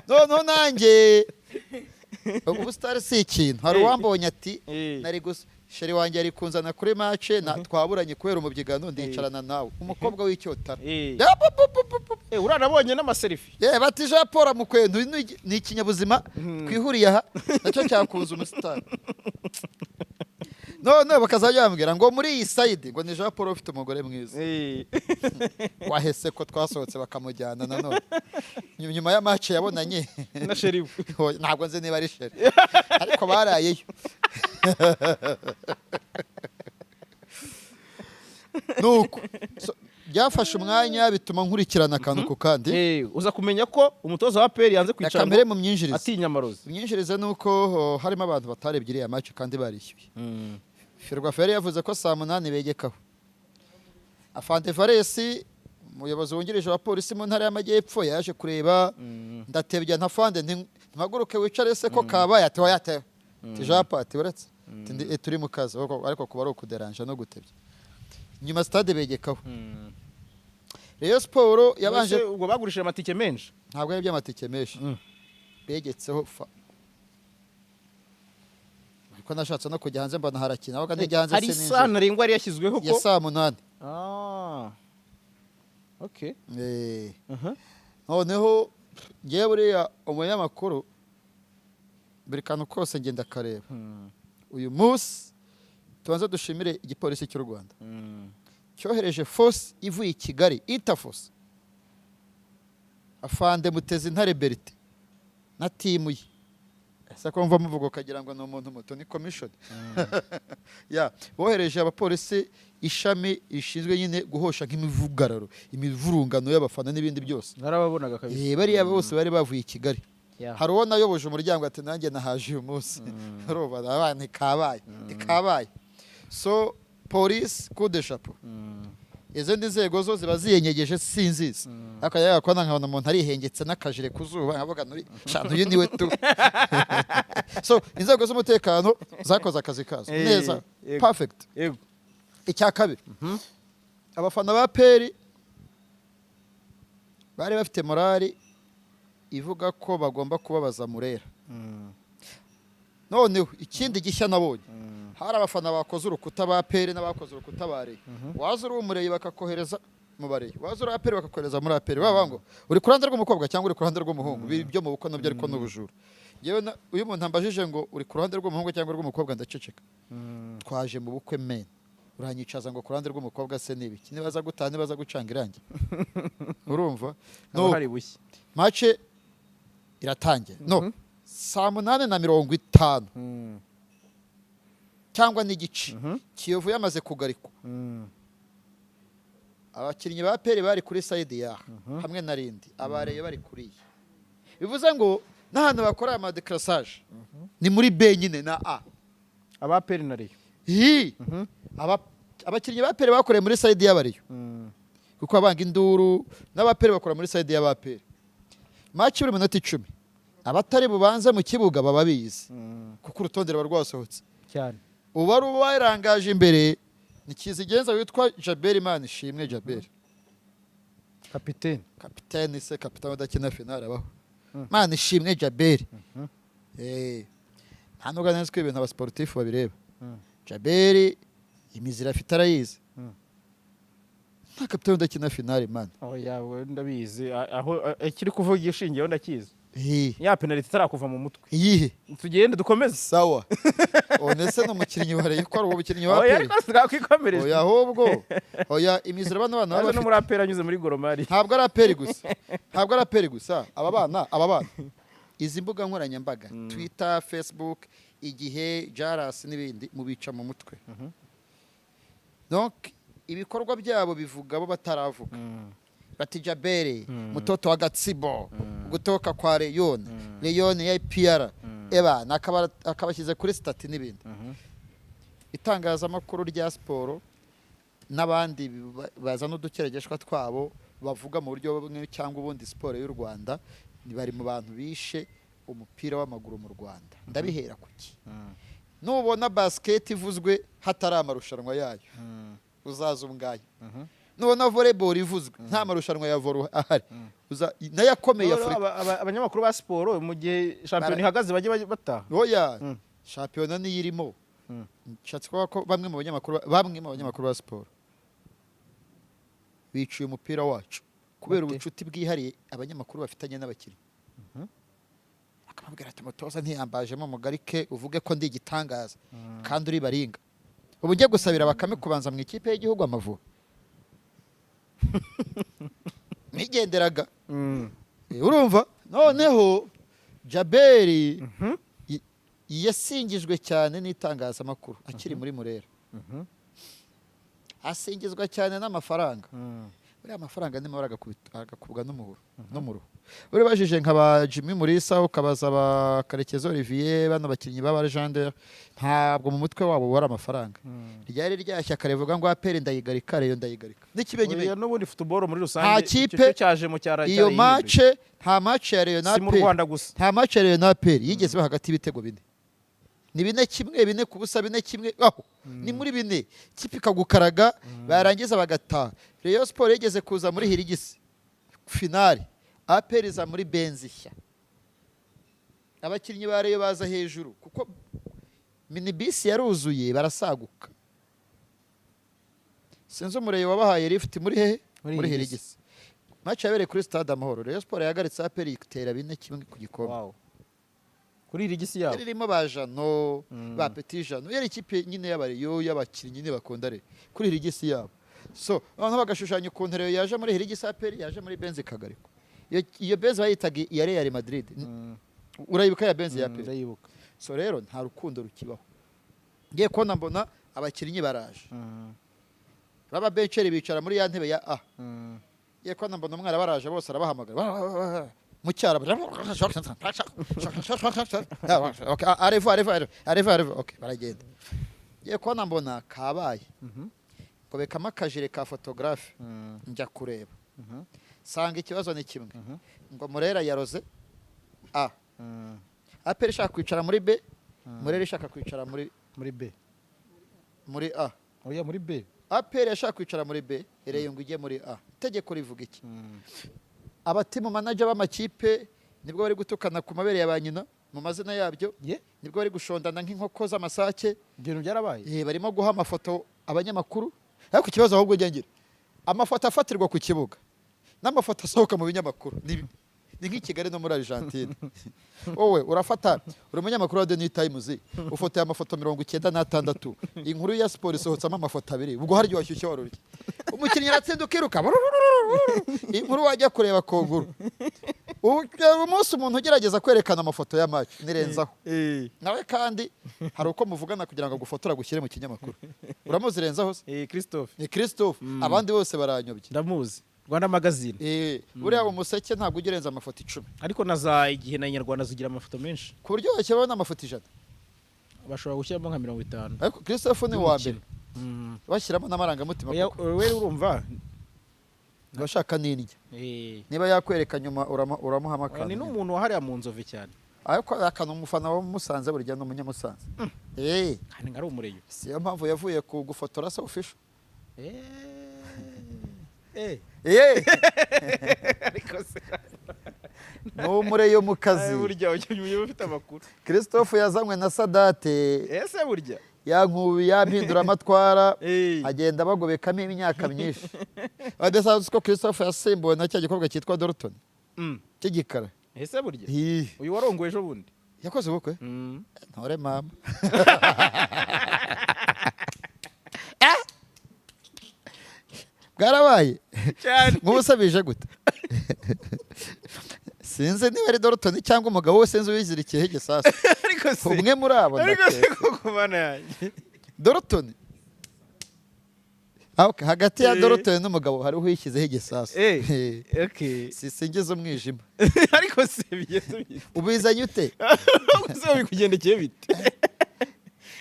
Speaker 1: Noneho nanjye ubu star si ikintu. Hari uwambonye ati nari gusa chéri wanjye ari kunzana kuri match na twaburanye kubera umubyigano, ndicarana nawe, umukobwa w'icyotara. Ya, pu, pu, pu, pu, pu.
Speaker 2: Uranabonye n'amaselfie.
Speaker 1: Ye bati: "Jean Paul Amukwento ni ikinyabuzima twihuriye aha nacyo cyakunze umusitari." None bakazajya bambwira ngo muri iyi side ngo ni Jean Paul ufite umugore mwiza. Wahese ko twasohotse bakamujyana nanone nyuma ya match yabonanye
Speaker 2: Na chéri we.
Speaker 1: Oya, ntabwo nzi niba ari chéri, ariko barayeyo. Nuko so, byafashe umwanya bituma nkurikirana akantu ku kandi.
Speaker 2: Uza kumenya ko umutoza wa APR yanze kwicara
Speaker 1: Kamere
Speaker 2: ngo
Speaker 1: mu myinjirize.
Speaker 2: Atinya amarozi.
Speaker 1: Imyinjirize ni uko harimo abantu batarebye iriya match kandi barishyuye. Ferwafa yari yavuze ko saa 8 begekaho. Afande Varesi, umuyobozi wungirije wa polisi mu Ntara y'Amajyepfo, yaje kureba. Ndatebya nka fande nti: "Mpaguruke wicare se ko kabaye?" Ati: "Oya." Ati "Japa," ati "uretse." Ati, "Turi mu kazi." Ariko kuba ari ukuderanja no gutebya, nyuma stade begekaho. Rayon Sport yabanje
Speaker 2: Mbese ubwo bagurishije amatike menshi?
Speaker 1: Ntabwo ari iby'amatike menshi. Begetseho fa, ariko nashatse no kujya hanze mbona harakina, ahubwo nijya hanze
Speaker 2: Hari
Speaker 1: sininjira.
Speaker 2: isaha ntarengwa yari yashyizweho
Speaker 1: Ya
Speaker 2: ko
Speaker 1: saa 8.
Speaker 2: Ah. Okay.
Speaker 1: Noneho ngewe buriya umunyamakuru buri kantu kose ngenda akareba. Uyu munsi tubanze dushimire igipolisi cy'u Rwanda cyohereje force ivuye i Kigali, Interforce. Afande Mutezi Intare Berite na team ye, ese ko mva muvuga ukagira ngo ni umuntu muto, ni commission ya bohereje abapolisi, ishami rishinzwe nyine guhosha nk'imivugararo, imivurungano y'abafana n'ibindi byose.
Speaker 2: Narababonaga kabisa.
Speaker 1: Bariya bose bari bavuye i Kigali. Hari uwo nayoboje umuryango ati: "Nanjye nahaje uyu munsi." Urumva abana ntikabaye, ntikabaye. So polisi, coup de chapeau. Izindi nzego zo ziba ziyenyegeje, sinzizi, ariko yajyaga kubona nkabona umuntu arihengetse n'akajire ku zuba, nkavuga nuri sha uyu niwe tu. So inzego z'umutekano zakoze akazi kazo neza. Perfect. Icya kabiri, abafana ba APR bari bafite morali ivuga ko bagomba kubabaza Murera. Noneho ikindi gishya nabonye, hari abafana bakoze urukuta ba APR n'abakoze urukuta ba Rayon. Waza uri umureyi bakakohereza mu bareyi, waza uri APR bakakohereza muri APR, baba ngo uri ku ruhande rw'umukobwa cyangwa uri ku ruhande rw'umuhungu. Byo mu bukwe nabyo ariko n'ubujura. Yewe, uyu muntu ambajije ngo uri ku ruhande rw'umuhungu cyangwa rw'umukobwa, ndaceceka. Twaje mu bukwe men, uranyicaza ngo ku ruhande rw'umukobwa se ni ibiki? Nibaza gutaha, nibaza gucanga irangi, urumva?
Speaker 2: Haba
Speaker 1: No
Speaker 2: hari bushya.
Speaker 1: Match iratangira no saa 8:50 cyangwa n'igice, Kiyovu yamaze kugarikwa. Abakinnyi ba APR bari kuri side yaha hamwe na rindi, abareyo bari kuri iyi. Bivuze ngo n'ahantu bakora ama décrassage ni muri B nyine na A.
Speaker 2: Aba APR na Rayon?
Speaker 1: Hi. Abakinnyi ba APR bakoreye muri side y'abareyo kuko abanga induru, n'aba APR bakora muri side y'aba APR. Match buri minota 10, abatari bubanze mu kibuga baba bizi kuko urutonde ruba rwasohotse. Uwari ubarangaje imbere ni Kizigenza witwa Jaberi Imana ishimwe Jaberi.
Speaker 2: Kapitene.
Speaker 1: Kapitene se, kapitene udakina finale abaho? Imana ishimwe Jaberi. Nta nubwo nzi ko ibintu abasportifu babireba. Jaberi imizira afite arayizi. Nta kapitene udakina finale, man.
Speaker 2: Oya, we ndabizi. Aho ikiri kuvuga ishingiyeho ndakizi. Ya penalty itarakuva mu mutwe.
Speaker 1: Iyihe?
Speaker 2: Tugende dukomeze.
Speaker 1: Sawa, one se ni umukinnyi wa Rayon, ko ari uwo mukinnyi wa
Speaker 2: Oya.
Speaker 1: APR?
Speaker 2: Ariko twakikomereza.
Speaker 1: Oya, ahubwo oya, imizira bano bana baba
Speaker 2: Yaje no
Speaker 1: bafite
Speaker 2: muri APR anyuze muri Gor Mahia.
Speaker 1: Ntabwo ari APR gusa, ntabwo ari APR gusa. Aba bana, izi mbuga nkoranyambaga, Twitter, Facebook, Igihe, Jarasi n'ibindi, mubica mu mutwe. Donc ibikorwa byabo bivuga bo bataravuga. Bati Jabere, mutoto wa Gatsibo, gutoka kwa Rayon, Rayon ya APR, eba akabashyize kuri status n'ibindi. Itangazamakuru rya siporo n'abandi bazana udukeregeshwa twabo bavuga mu buryo bumwe cyangwa ubundi siporo y'u Rwanda, ni bari mu bantu bishe umupira w'amaguru mu Rwanda. Ndabihera kuki? Nubona basket ivuzwe hatari amarushanwa yayo, uzaza ubwayo. Nubona volleyball ivuzwe nta marushanwa ya volley ahari, nayo akomeye
Speaker 2: Noneho
Speaker 1: Afurika.
Speaker 2: Abanyamakuru ba siporo mu gihe shampiyona ihagaze bajye bataha.
Speaker 1: Oya, shampiyona niyo irimo. Nshatse kuvuga ko bamwe mu banyamakuru ba siporo biciye umupira wacu kubera
Speaker 2: Bate?
Speaker 1: ubucuti bwihariye abanyamakuru bafitanye n'abakinnyi. Akamubwira ati umutoza ntiyambajemo mugarike, uvuge ko ndi igitangaza kandi uri baringa. Ubu njye gusabira Bakame kubanza mu ikipe y'igihugu Amavubi nigenderaga. Urumva noneho Jaberi yasingijwe cyane n'itangazamakuru akiri muri Murera, asingizwa cyane n'amafaranga. Buriya amafaranga ni mabi, agakubwa n'umuhuro no mu ruhu. Uribajije nka ba Jimmy Mulisa, ukabaza ba Karekezi Olivier, bano bakinnyi b'aba légendaire, ntabwo mu mutwe wabo wari amafaranga. Ryari rya shyaka rivuga ngo APR ndayigarika, Rayon ndayigarika n'ikimenyimenyi.
Speaker 2: Oya, n'ubundi football muri rusange
Speaker 1: Nta
Speaker 2: icyo
Speaker 1: kipe-
Speaker 2: cyo cyajemo
Speaker 1: iyo
Speaker 2: cyarayihinduye.
Speaker 1: match, nta match ya Rayon na
Speaker 2: Si mu
Speaker 1: APR
Speaker 2: Rwanda gusa.
Speaker 1: Nta match ya Rayon na APR yigeze iba hagati y'ibitego 4. Ni 4-1, 4-0, 4-1, aho ni muri 4, kipe ikagukaraga, barangiza bagataha. Rayon Sport yigeze kuza muri Hilux finale, APR iza muri Benz nshya. Abakinnyi ba Rayon baza hejuru kuko minibisi yaruzuye, barasaguka. Sinzi umureye wabahaye lift muri hehe?
Speaker 2: Muri
Speaker 1: Muri
Speaker 2: Hilux.
Speaker 1: Hilux. Match yabereye kuri Stade Amahoro. Rayon Sport yahagaritse APR itera 4-1 ku gikombe.
Speaker 2: Wow. Kuri iri gisi yabo.
Speaker 1: Yari irimo ba Jano, ba Petit Jano, yari ikipe nyine y'abareyo, y'abakinnyi nyine bakunda Rayon kuri Hilux yabo. So noneho bagashushanya ukuntu Rayon yaje muri Hilux, APR yaje muri Benz ikagarikwa. Iyo Benz bayitaga iya Real Madrid. Urayibuka ya Benz ya APR?
Speaker 2: Ndayibuka.
Speaker 1: So rero nta rukundo rukibaho. Ngiye kubona mbona abakinnyi baraje, baba beceri bicara muri ya ntebe ya A. Ngiye kubona mbona umwana baraje bose, arabahamagara mu cyaro: "Arevo, arevo, arevo, arevo." Okay, baragenda. Ngiye kubona mbona kabaye, ngobekamo akajire ka photographe, njya kureba sanga ikibazo ni kimwe, ngo Murera yaroze A, APR ishaka kwicara muri B, Murera ishaka kwicara muri
Speaker 2: Muri B.
Speaker 1: Muri A.
Speaker 2: Oya, muri B.
Speaker 1: APR yashaka kwicara muri B, Rayon ngo ijye muri A. Itegeko rivuga iki? Aba team manager b'amakipe nibwo bari gutukana ku mabere ya ba nyina mu mazina yabyo.
Speaker 2: Ye.
Speaker 1: Nibwo bari gushondana nk'inkoko z'amasake.
Speaker 2: Ibintu byarabaye.
Speaker 1: Barimo guha amafoto abanyamakuru, ariko ikibazo ahubwo njya ngira, amafoto afatirwa ku kibuga n'amafoto asohoka mu binyamakuru ni Ni nk'i Kigali no muri Argentine. Wowe urafata, uri umunyamakuru wa The New Times, ufotoye amafoto 96, inkuru ya siporo isohotsemo amafoto abiri. Ubwo haryo washyushye warurya, umukinnyi aratsinda ukiruka, inkuru wajya kureba koguru. Umunsi umuntu ugerageza kwerekana amafoto ya match nirenzaho nawe, kandi hari uko muvugana kugira ngo agufotora agushyire mu kinyamakuru. Uramuzi renzaho se?
Speaker 2: Christophe.
Speaker 1: Ni Christophe, abandi bose baranyobye.
Speaker 2: Ndamuzi, Rwanda Magazine.
Speaker 1: Buriya Umuseke ntabwo ujya urenza amafoto 10.
Speaker 2: Ariko na za Igihe na Inyarwanda zigira amafoto menshi.
Speaker 1: Ku buryo washyiraho n'amafoto 100.
Speaker 2: Bashobora gushyiramo nka 50.
Speaker 1: Ariko Christophe ni uwa mbere bashyiramo n'amarangamutima.
Speaker 2: Oya,
Speaker 1: Kuko
Speaker 2: we urumva
Speaker 1: abashaka n'indya niba yakwereka nyuma uramuha
Speaker 2: Oya, ni
Speaker 1: akantu.
Speaker 2: n'umuntu wahariya mu Nzove cyane.
Speaker 1: Ariko akantu, umufana wa Musanze, burya ni umunyamusanze.
Speaker 2: Kandi ngo ari umureyo.
Speaker 1: Si yo mpamvu yavuye ku gufotora se official?
Speaker 2: Ariko se
Speaker 1: Ni umureyo mu kazi.
Speaker 2: Ay, burya ujya ufite amakuru.
Speaker 1: Christophe yazanywe na Sadate.
Speaker 2: Ese burya
Speaker 1: Yankubi yampindura amatwara, agenda bagobekamo imyaka myinshi. Adasanzwe ko Christophe yasimbuwe na cya gikorwa cyitwa Dalton cy'igikara.
Speaker 2: Ese burya
Speaker 1: Hi.
Speaker 2: uyu warongoye ejo bundi?
Speaker 1: Yakoze ubukwe. Ntore mama. Bwarabaye.
Speaker 2: Cyane.
Speaker 1: Nk'ubusabije gute, sinzi niba ari Dalton cyangwa umugabo we, sinzi uwizirikiyeho igisasu.
Speaker 2: Ariko se
Speaker 1: Umwe muri abo.
Speaker 2: Ariko se
Speaker 1: Ndakeka
Speaker 2: koko mana yanjye.
Speaker 1: Dalton. Ah, okay. Hagati ya Dalton n'umugabo hariho uwishyizeho igisasu.
Speaker 2: Okay.
Speaker 1: Sisingiza umwijima.
Speaker 2: Ariko se bigeze bite?
Speaker 1: Ubizanye ute?
Speaker 2: Se bikugendekeye bite?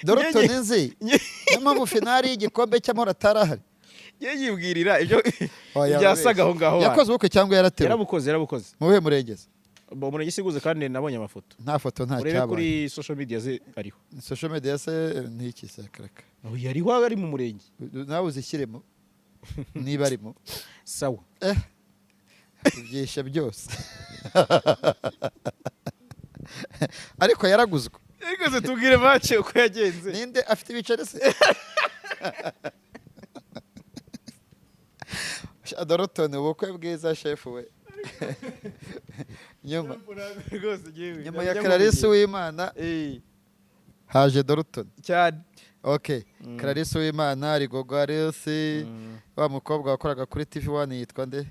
Speaker 1: Dalton nzi, niyo mpamvu finali y'igikombe cy'amahoro atarahari.
Speaker 2: Ye yibwirira ibyo
Speaker 1: Oya,
Speaker 2: byasaga aho ngaho.
Speaker 1: Yakoze ubukwe cyangwa yaratewe?
Speaker 2: Yarabukoze, yarabukoze.
Speaker 1: Mu buhe murengezi?
Speaker 2: Bo murenge siguze, kandi nabonye amafoto.
Speaker 1: Nta foto, nta
Speaker 2: Urebe
Speaker 1: cyabaye.
Speaker 2: kuri social media ze ariho.
Speaker 1: Social media se ni iki se? Karaka.
Speaker 2: Uyu ariho, ari mu murenge.
Speaker 1: Nawe uzishyiremo niba arimo.
Speaker 2: Sawa.
Speaker 1: Ubyishe byose, ariko yaraguzwe.
Speaker 2: Ariko se tubwire match uko yagenze.
Speaker 1: Ninde afite ibiceri se? Sha, Dalton, ubukwe bwiza shefu we. Nyuma
Speaker 2: Rwose yewe.
Speaker 1: nyuma ya Clarisse Uwimana haje Dalton.
Speaker 2: Cyane.
Speaker 1: Okay, Clarisse Uwimana, Rigogo Alice, wa mukobwa wakoraga kuri TV One yitwa nde?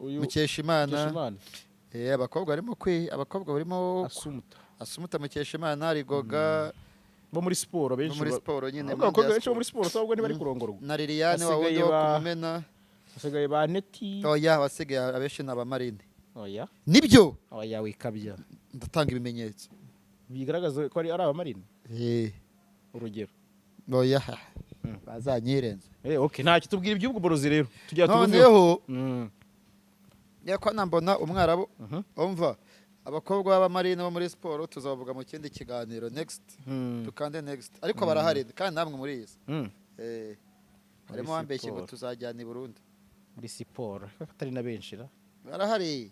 Speaker 2: Uyu
Speaker 1: Mukeshimana.
Speaker 2: Mukeshimana.
Speaker 1: Abakobwa barimo kwi abakobwa barimo
Speaker 2: Asumuta.
Speaker 1: Asumuta, Mukeshimana, Rigoga.
Speaker 2: Bo muri siporo
Speaker 1: Bo
Speaker 2: benshi.
Speaker 1: muri siporo nyine.
Speaker 2: Ahubwo abakobwa
Speaker 1: muri
Speaker 2: benshi bo muri siporo ahubwo ntibari kurongorwa.
Speaker 1: Na Liliane wa
Speaker 2: Basigaye
Speaker 1: wundi wo kumumena.
Speaker 2: Basigaye ba Neti.
Speaker 1: Oya, abasigaye abenshi ni abamarine.
Speaker 2: Oya.
Speaker 1: Nibyo.
Speaker 2: Oya, wikabya.
Speaker 1: Ndatanga ibimenyetso.
Speaker 2: Bigaragaza ko ari abamarine. Urugero?
Speaker 1: Oya, bazanyirenza.
Speaker 2: Okay, ntacyo, tubwira iby'ubwo borozi rero tujya tubuveho.
Speaker 1: Noneho ko nambona umwarabu. Umva, abakobwa b'abamarine bo muri siporo tuzabavuga mu kindi kiganiro next. Dukande next, ariko barahari kandi namwe muri iyi. Harimo wambeshye ngo
Speaker 2: Siporo.
Speaker 1: tuzajyana i Burundi.
Speaker 2: Muri siporo atari na benshi ra.
Speaker 1: Barahari,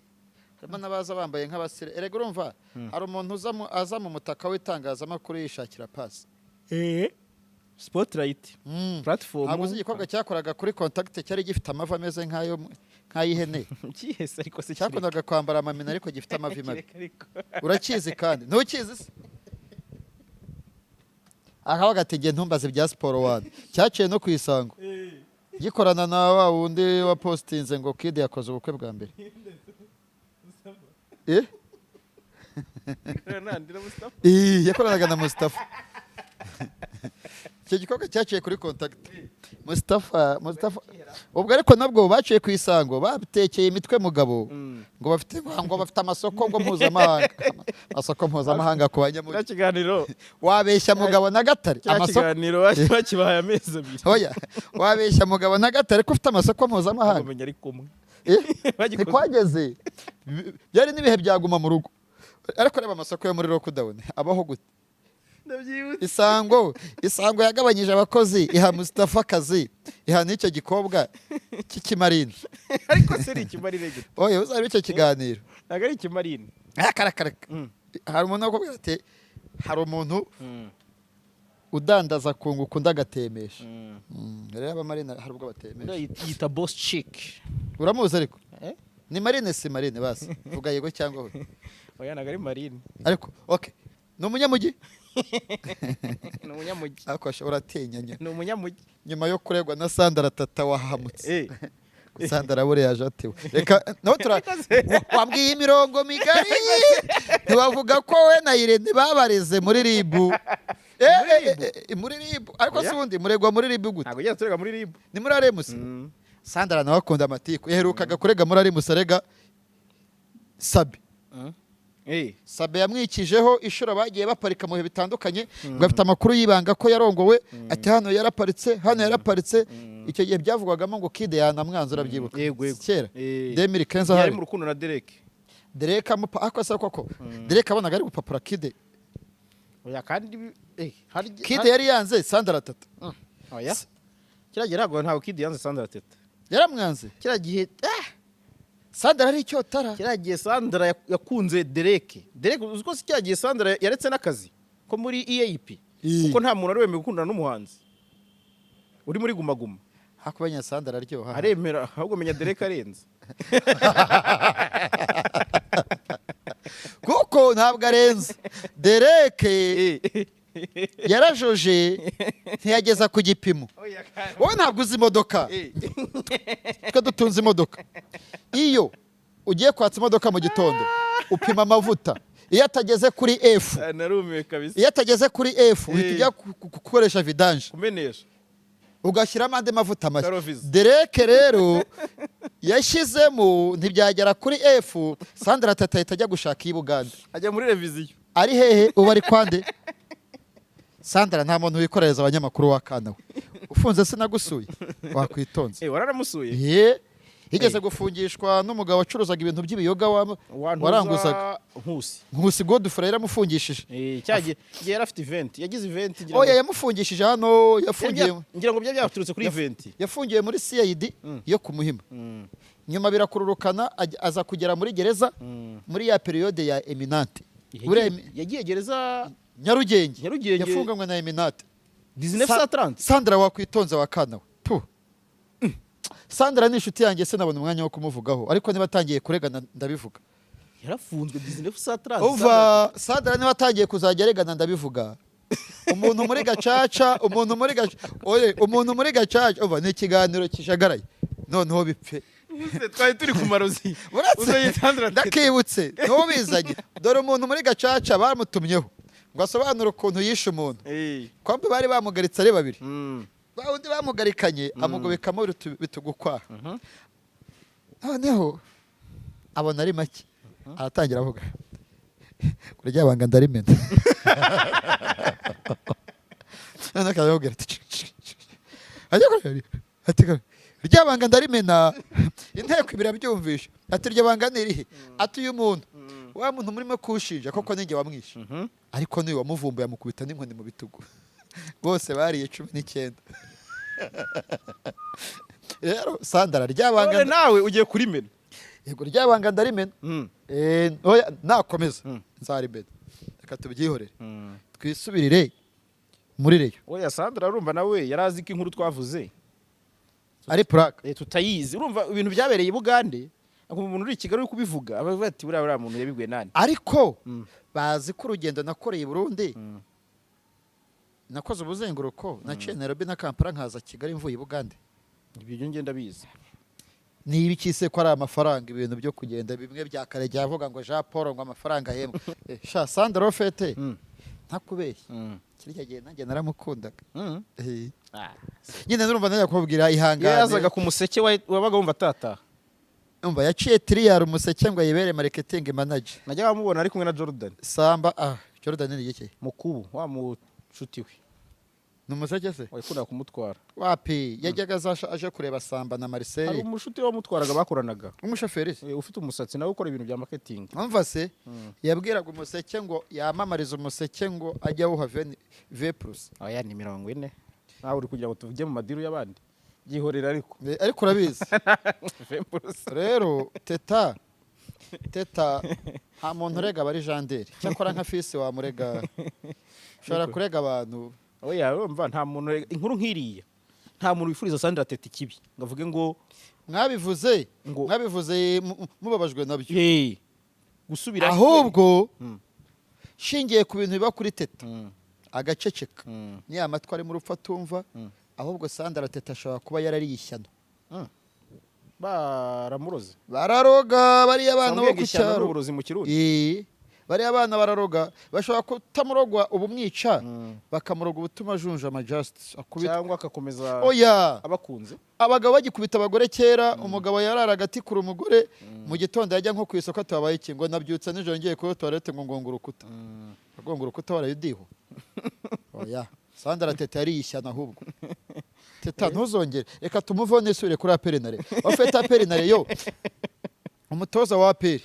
Speaker 1: harimo n'abaza bambaye nk'abasire. Erega urumva, hari umuntu aza mu mutaka w'itangazamakuru yishakira pasi.
Speaker 2: Spotlight. Platform.
Speaker 1: Ntabwo uzi igikorwa cyakoraga kuri Contact cyari gifite amavi ameze nk'ay'ihene?
Speaker 2: Kihese ariko se?
Speaker 1: Cyakundaga kwambara amamina ariko gifite amavi mabi.
Speaker 2: Kireka ariko.
Speaker 1: Urakizi kandi ntukizi se? Akabaga ati: "Nge ntumbaze ibya siporo wani." Cyaciye no ku Isango gikorana na wa wundi wa postinze ngo Kid yakoze ubukwe bwa mbere.
Speaker 2: Nandira Mustafa.
Speaker 1: Yakoranaga na Mustafa. Icyo gikorwa cyaciye kuri Contact. Mustafa, Mustafa ubwo, ariko nabwo baciye ku Isango batekeye imitwe mugabo ngo bafite amasoko ngo mpuzamahanga, amasoko mpuzamahanga ku
Speaker 2: Kiriya
Speaker 1: banyamujyi.
Speaker 2: kiganiro.
Speaker 1: Wabeshya mugabo na Gatare
Speaker 2: Kiriya
Speaker 1: amasoko
Speaker 2: kiganiro bakibahaye amezi 2.
Speaker 1: Oya, wabeshya mugabo na Gatare ko ufite amasoko mpuzamahanga?
Speaker 2: Kumenya ari kumwe. Bagikoze.
Speaker 1: Ntikwageze. Byari n'ibihe byaguma mu rugo, ariko reba amasoko yo muri lockdown abaho gute?
Speaker 2: Ndabyibutse.
Speaker 1: Isango yagabanyije abakozi, iha Mustafa akazi, iha n'icyo gikobwa cy'ikimarine.
Speaker 2: Ariko se ni ikimarine gute?
Speaker 1: Oya, uzarebe icyo kiganiro.
Speaker 2: Ntabwo ari ikimarine.
Speaker 1: Akarakaraka. Hari umuntu wakubwira ati hari umuntu udandaza kunguka undi agatemesha. Rero abamarine hari ubwo batemesha.
Speaker 2: Yita boss chick.
Speaker 1: Uramuzi ariko?
Speaker 2: Eh?
Speaker 1: Ni marine, si marine? Basi vuga yego cyangwa we.
Speaker 2: Oya, ntabwo ari marine.
Speaker 1: Ariko okay, ni umunyamujyi.
Speaker 2: Ni umunyamujyi.
Speaker 1: Ariko uratinya nyine.
Speaker 2: Ni umunyamujyi.
Speaker 1: Nyuma yo kuregwa na Sandra Tata wahamutse. Sandra buriya yaje atewe, reka nawe tura wambwiye imirongo migari, ntiwavuga ko we na Irene babareze muri RIB. Muri RIB, ariko
Speaker 2: Oya.
Speaker 1: Si ubundi muregwa muri RIB gute?
Speaker 2: Ntabwo ugenda turega muri RIB.
Speaker 1: Ni muri aremusi. Sandra nawe akunda amatiku, yaherukaga kurega muri aremusi, arega Sabi. Sabe yamwikijeho inshuro bagiye baparika mu bihe bitandukanye, ngo afite amakuru y'ibanga ko yarongowe, ati hano yaraparitse, hano yaraparitse. Icyo gihe byavugwagamo ngo Kide yanamwanze, urabyibuka?
Speaker 2: Yego.
Speaker 1: Kera 2015
Speaker 2: Yari
Speaker 1: ahari
Speaker 2: mu rukundo na Derek.
Speaker 1: Derek amupa, ariko se koko Derek abonaga ari gupapura Kide?
Speaker 2: Oya, kandi hari
Speaker 1: Kide yari yanze Sandra Tata.
Speaker 2: Oya, kiriya gihe ntabwo Kide yanze Sandra Teta.
Speaker 1: Yaramwanze.
Speaker 2: Kiriya gihe
Speaker 1: Sandra ari icyotara.
Speaker 2: Kiriya gihe Sandra yakunze Derek. Derek, uzi ko si kiriya gihe Sandra yaretse n'akazi ko muri EAP, kuko nta muntu wari wemewe gukundana n'umuhanzi uri muri Guma Guma.
Speaker 1: Hakubanya Sandra araryoha.
Speaker 2: Aremera, ahubwo menya Derek arenze.
Speaker 1: Kuko ntabwo arenze, Derek yarajoje ntiyageza ku gipimo. Wowe ntabwo uzi imodoka. Twe dutunze imodoka, iyo ugiye kwatsa imodoka mu gitondo upima amavuta, iyo atageze kuri F,
Speaker 2: Narumiwe kabisa.
Speaker 1: iyo atageze kuri F uhita ujya gukoresha vidange,
Speaker 2: Kumenesha.
Speaker 1: ugashyiramo andi mavuta mashya.
Speaker 2: Karoviza.
Speaker 1: Derek rero yashyizemo ntibyagera kuri F, Sandra Tata ahita ajya gushaka iy'i Bugande.
Speaker 2: Ajya muri reviziyo.
Speaker 1: Ari hehe ubu? Ari kwande Sandra? Nta muntu wikorereza abanyamakuru wa kana we ufunze, sinagusuye wakwitonze.
Speaker 2: Wararamusuye?
Speaker 1: Ye, yigeze gufungishwa n'umugabo wacuruzaga ibintu by'ibiyoga waranguzaga.
Speaker 2: Nkusi.
Speaker 1: Nkusi Godfrey yaramufungishije.
Speaker 2: Cya gihe igihe yari afite event, yagize event ngira
Speaker 1: Oya, yamufungishije hano, yafungiye.
Speaker 2: Ngira ngo byari byaturutse kuri event.
Speaker 1: Yafungiwe muri CID yo ku Muhima, nyuma birakururukana, aza kugera muri gereza muri ya période ya Eminante. Buriya
Speaker 2: Yagiye gereza
Speaker 1: Nyarugenge.
Speaker 2: Nyarugenge.
Speaker 1: Yafunganywe na Eminante.
Speaker 2: 1930.
Speaker 1: Sandra, wakwitonze wa kana we. Puh. Sandra ni inshuti yanjye, sinabona umwanya wo kumuvugaho, ariko niba atangiye kuregana ndabivuga.
Speaker 2: Yarafunzwe 1930.
Speaker 1: Umva, Sandra niba atangiye kuzajya aregana ndabivuga. Umuntu muri gacaca, umuntu muri gacaca, oye, umuntu muri gacaca, umva, ni ikiganiro kijagaraye noneho bipfe.
Speaker 2: Ubuse twari turi ku marozi.
Speaker 1: Uretse
Speaker 2: Uzanye Sandra Teta.
Speaker 1: ndakibutse ntubizanye. Dore umuntu muri gacaca bamutumyeho ngo asobanure ukuntu yishe umuntu, kwambe bari bamugaritse ari babiri. Ba wundi bamugarikanye amugobekamo bitugukwaha, noneho abona ari make, aratangira avuga ngo rya banga ndarimena. Noneho akaza amubwira ati "Cik, cik, cik." Ajya kureba, ati rya banga ndarimena. Inteko ibiri abyumvisha, ati iryo banga ni irihe? Ati uyu muntu, wa muntu murimo kushinja koko ninjye wamwishe, ariko n'uyu wamuvumbuye amukubita n'inkoni mu bitugu, bose bariye 19. Rero Sandra, ryabanga
Speaker 2: None nawe ugiye kurimena?
Speaker 1: Yego, ryabanga ndarimena. Oya, nakomeza nzarimena, reka tubyihorere, twisubirire muri Rayon.
Speaker 2: Oya, Sandra urumva nawe yari azi ko inkuru twavuze
Speaker 1: ari puraka.
Speaker 2: Tutayizi. Urumva ibintu byabereye i Bugande, akumva umuntu uri i Kigali uri kubivuga abavuga ati buriya muntu yabibwiwe nani?
Speaker 1: Ariko bazi ko urugendo nakoreye i Burundi, nakoze ubuzenguruko, naciye Nairobi na Kampala, nkaza Kigali mvuye i Bugande.
Speaker 2: Ibyo ngenda bizi.
Speaker 1: Niba ikise ko ari amafaranga, ibintu byo kugenda bimwe bya kare avuga ngo Jean Paul ngo amafaranga ahembwa. Sha Sandra Fete, ntakubeshye, kirya gihe nanjye naramukundaga. Nyine nurumva najya kubabwira
Speaker 2: Iyo
Speaker 1: ihangane.
Speaker 2: yazaga ku museke wabaga wumva atataha.
Speaker 1: Umva, yaciye tiriyari umuseke ngo ayibere marketing manager.
Speaker 2: Najyaga mubona ari kumwe na Jordan.
Speaker 1: Samba, ah, Jordan ni igiki?
Speaker 2: Mukubu wa mucuti we.
Speaker 1: Ni umuseke se?
Speaker 2: Wakundaga kumutwara.
Speaker 1: Wapi, yajyaga aza aje kureba Samba na
Speaker 2: Hari
Speaker 1: Marcel.
Speaker 2: umushuti we wamutwaraga bakoranaga.
Speaker 1: Umushoferi se?
Speaker 2: Ufite umusatsi nawe ukora ibintu bya marketing.
Speaker 1: Umva se, yabwiraga umuseke ngo yamamarize umuseke, ngo ajye awuha V plus.
Speaker 2: Oya, ni 40, nawe uri kugira ngo tuvuge mu madiru y'abandi, byihorera ariko.
Speaker 1: Ariko urabizi.
Speaker 2: V plus.
Speaker 1: Rero Teta, Teta nta muntu urega aba ari janderi, cyakora nka fisi wamurega, ushobora kurega abantu.
Speaker 2: Oya, urumva nta muntu inkuru nk'iriya nta Nta muntu wifuriza Sandra Teta ikibi ngo avuge ngo
Speaker 1: Mwabivuze mwabivuze mubabajwe nabyo.
Speaker 2: Hey, gusubira
Speaker 1: Ahubwo shingiye ku bintu biba kuri Teta, agaceceka, ni amatwi ari mu rupfu atumva. Ahubwo Sandra Teta ashobora kuba yarariye ishyano.
Speaker 2: Baramuroze.
Speaker 1: Bararoga bariya bana bo
Speaker 2: Bambwiye
Speaker 1: ku
Speaker 2: ngo ishyano
Speaker 1: cyaro.
Speaker 2: n'uburozi mu Kirundi.
Speaker 1: Bariya bana bararoga, bashobora kutamurogwa ubumwica, bakamuroga ubutuma ajunjama, just akubitwa.
Speaker 2: Cyangwa agakomeza
Speaker 1: Oya.
Speaker 2: abakunze.
Speaker 1: Abagabo bagikubita abagore kera, umugabo yararaga atikura umugore, mu gitondo yajya nko ku isoko, atabaye iki, ngo nabyutse nijoro ngiye kuri toilette, ngo ngonga urukuta. Agonga urukuta warayudiho? Oya, Sandra Teta yariye ishyano. Ahubwo Teta ntuzongere, reka tumuveho nisubire kuri APR na Rayon. Wafite APR na Rayon, umutoza wa APR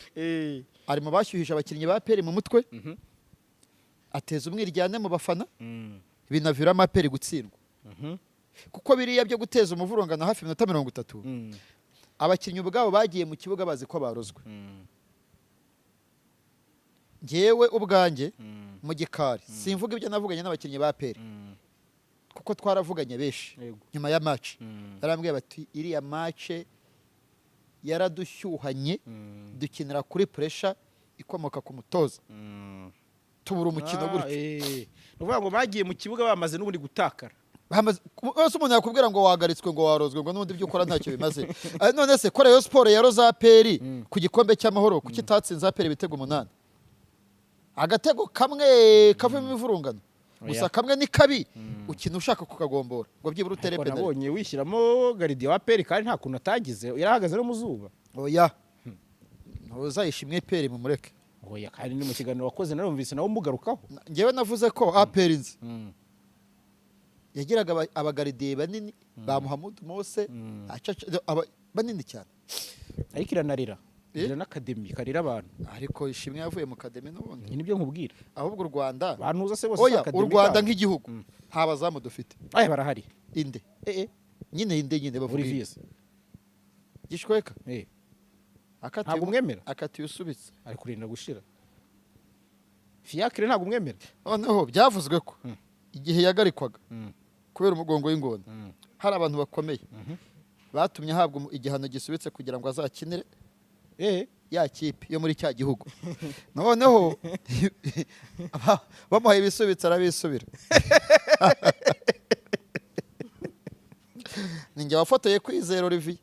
Speaker 1: ari mu bashyuhije abakinnyi ba APR mu mutwe, ateza umwiryane mu bafana, binaviramo APR gutsindwa, kuko biriya byo guteza umuvurungano hafi iminota 30, abakinnyi ubwabo bagiye mu kibuga bazi ko barozwe. Njyewe ubwanjye mu gikari simvuga ibyo navuganye n'abakinnyi ba APR, kuko twaravuganye benshi nyuma ya match, barambwiye bati iriya match yaradushyuhanye, dukinira kuri pressure ikomoka ku mutoza, tubura umukino gutyo.
Speaker 2: Ni ukuvuga ngo bagiye mu kibuga bamaze n'ubundi gutakara.
Speaker 1: Wese umuntu yakubwira ngo wahagaritswe, ngo warozwe, ngo n'ubundi ibyo ukora ntacyo bimaze. None se ko Rayon Sport yaroze APR ku gikombe cy'Amahoro, kuki itatsinze APR ibitego 8? Agatego kamwe kavamo imivurungano gusa.
Speaker 2: Oya.
Speaker 1: Kamwe ni kabi, ukina ushaka kukagombora ngo byibura utere
Speaker 2: Ariko
Speaker 1: penalty.
Speaker 2: Nabonye wishyiramo gardien wa APR kandi nta kuntu atagize, yarahagaze no mu zuba.
Speaker 1: Oya, ntuzayishimwe Pierre, mumureke.
Speaker 2: Oya, kandi ni mu kiganiro wakoze narumvise nawe umugarukaho.
Speaker 1: Njyewe navuze ko APR nzi yagiraga abagaridiye banini ba Muhammad Mose, banini cyane.
Speaker 2: Ariko iranarira.
Speaker 1: Eh?
Speaker 2: Igira n'academy karira abantu.
Speaker 1: Ariko Ishimwe yavuye mu academy n'ubundi.
Speaker 2: Ni nibyo nkubwira.
Speaker 1: Ahubwo u Rwanda
Speaker 2: Bantuza se bose
Speaker 1: Oya,
Speaker 2: si academy
Speaker 1: u Rwanda
Speaker 2: kabo?
Speaker 1: nk'igihugu nta bazamu dufite.
Speaker 2: Aya barahari.
Speaker 1: Inde?
Speaker 2: Eh eh.
Speaker 1: Nyine inde nyine bavuga?
Speaker 2: Olivier.
Speaker 1: Gishweka.
Speaker 2: Eh.
Speaker 1: Akatiye
Speaker 2: Ntabwo umwemera?
Speaker 1: Akatiye usubitse.
Speaker 2: Ari kurinda gushira. Fiacre ntabwo umwemera?
Speaker 1: Noneho byavuzwe ko igihe yagarikwaga kubera umugongo w'ingona, hari abantu bakomeye batumye ahabwa igihano gisubitse kugira ngo azakinire ya kipe yo muri cya gihugu. Noneho bamuhaye ibisubitse arabisubira. Ni njye wafotoye Kwizera Olivier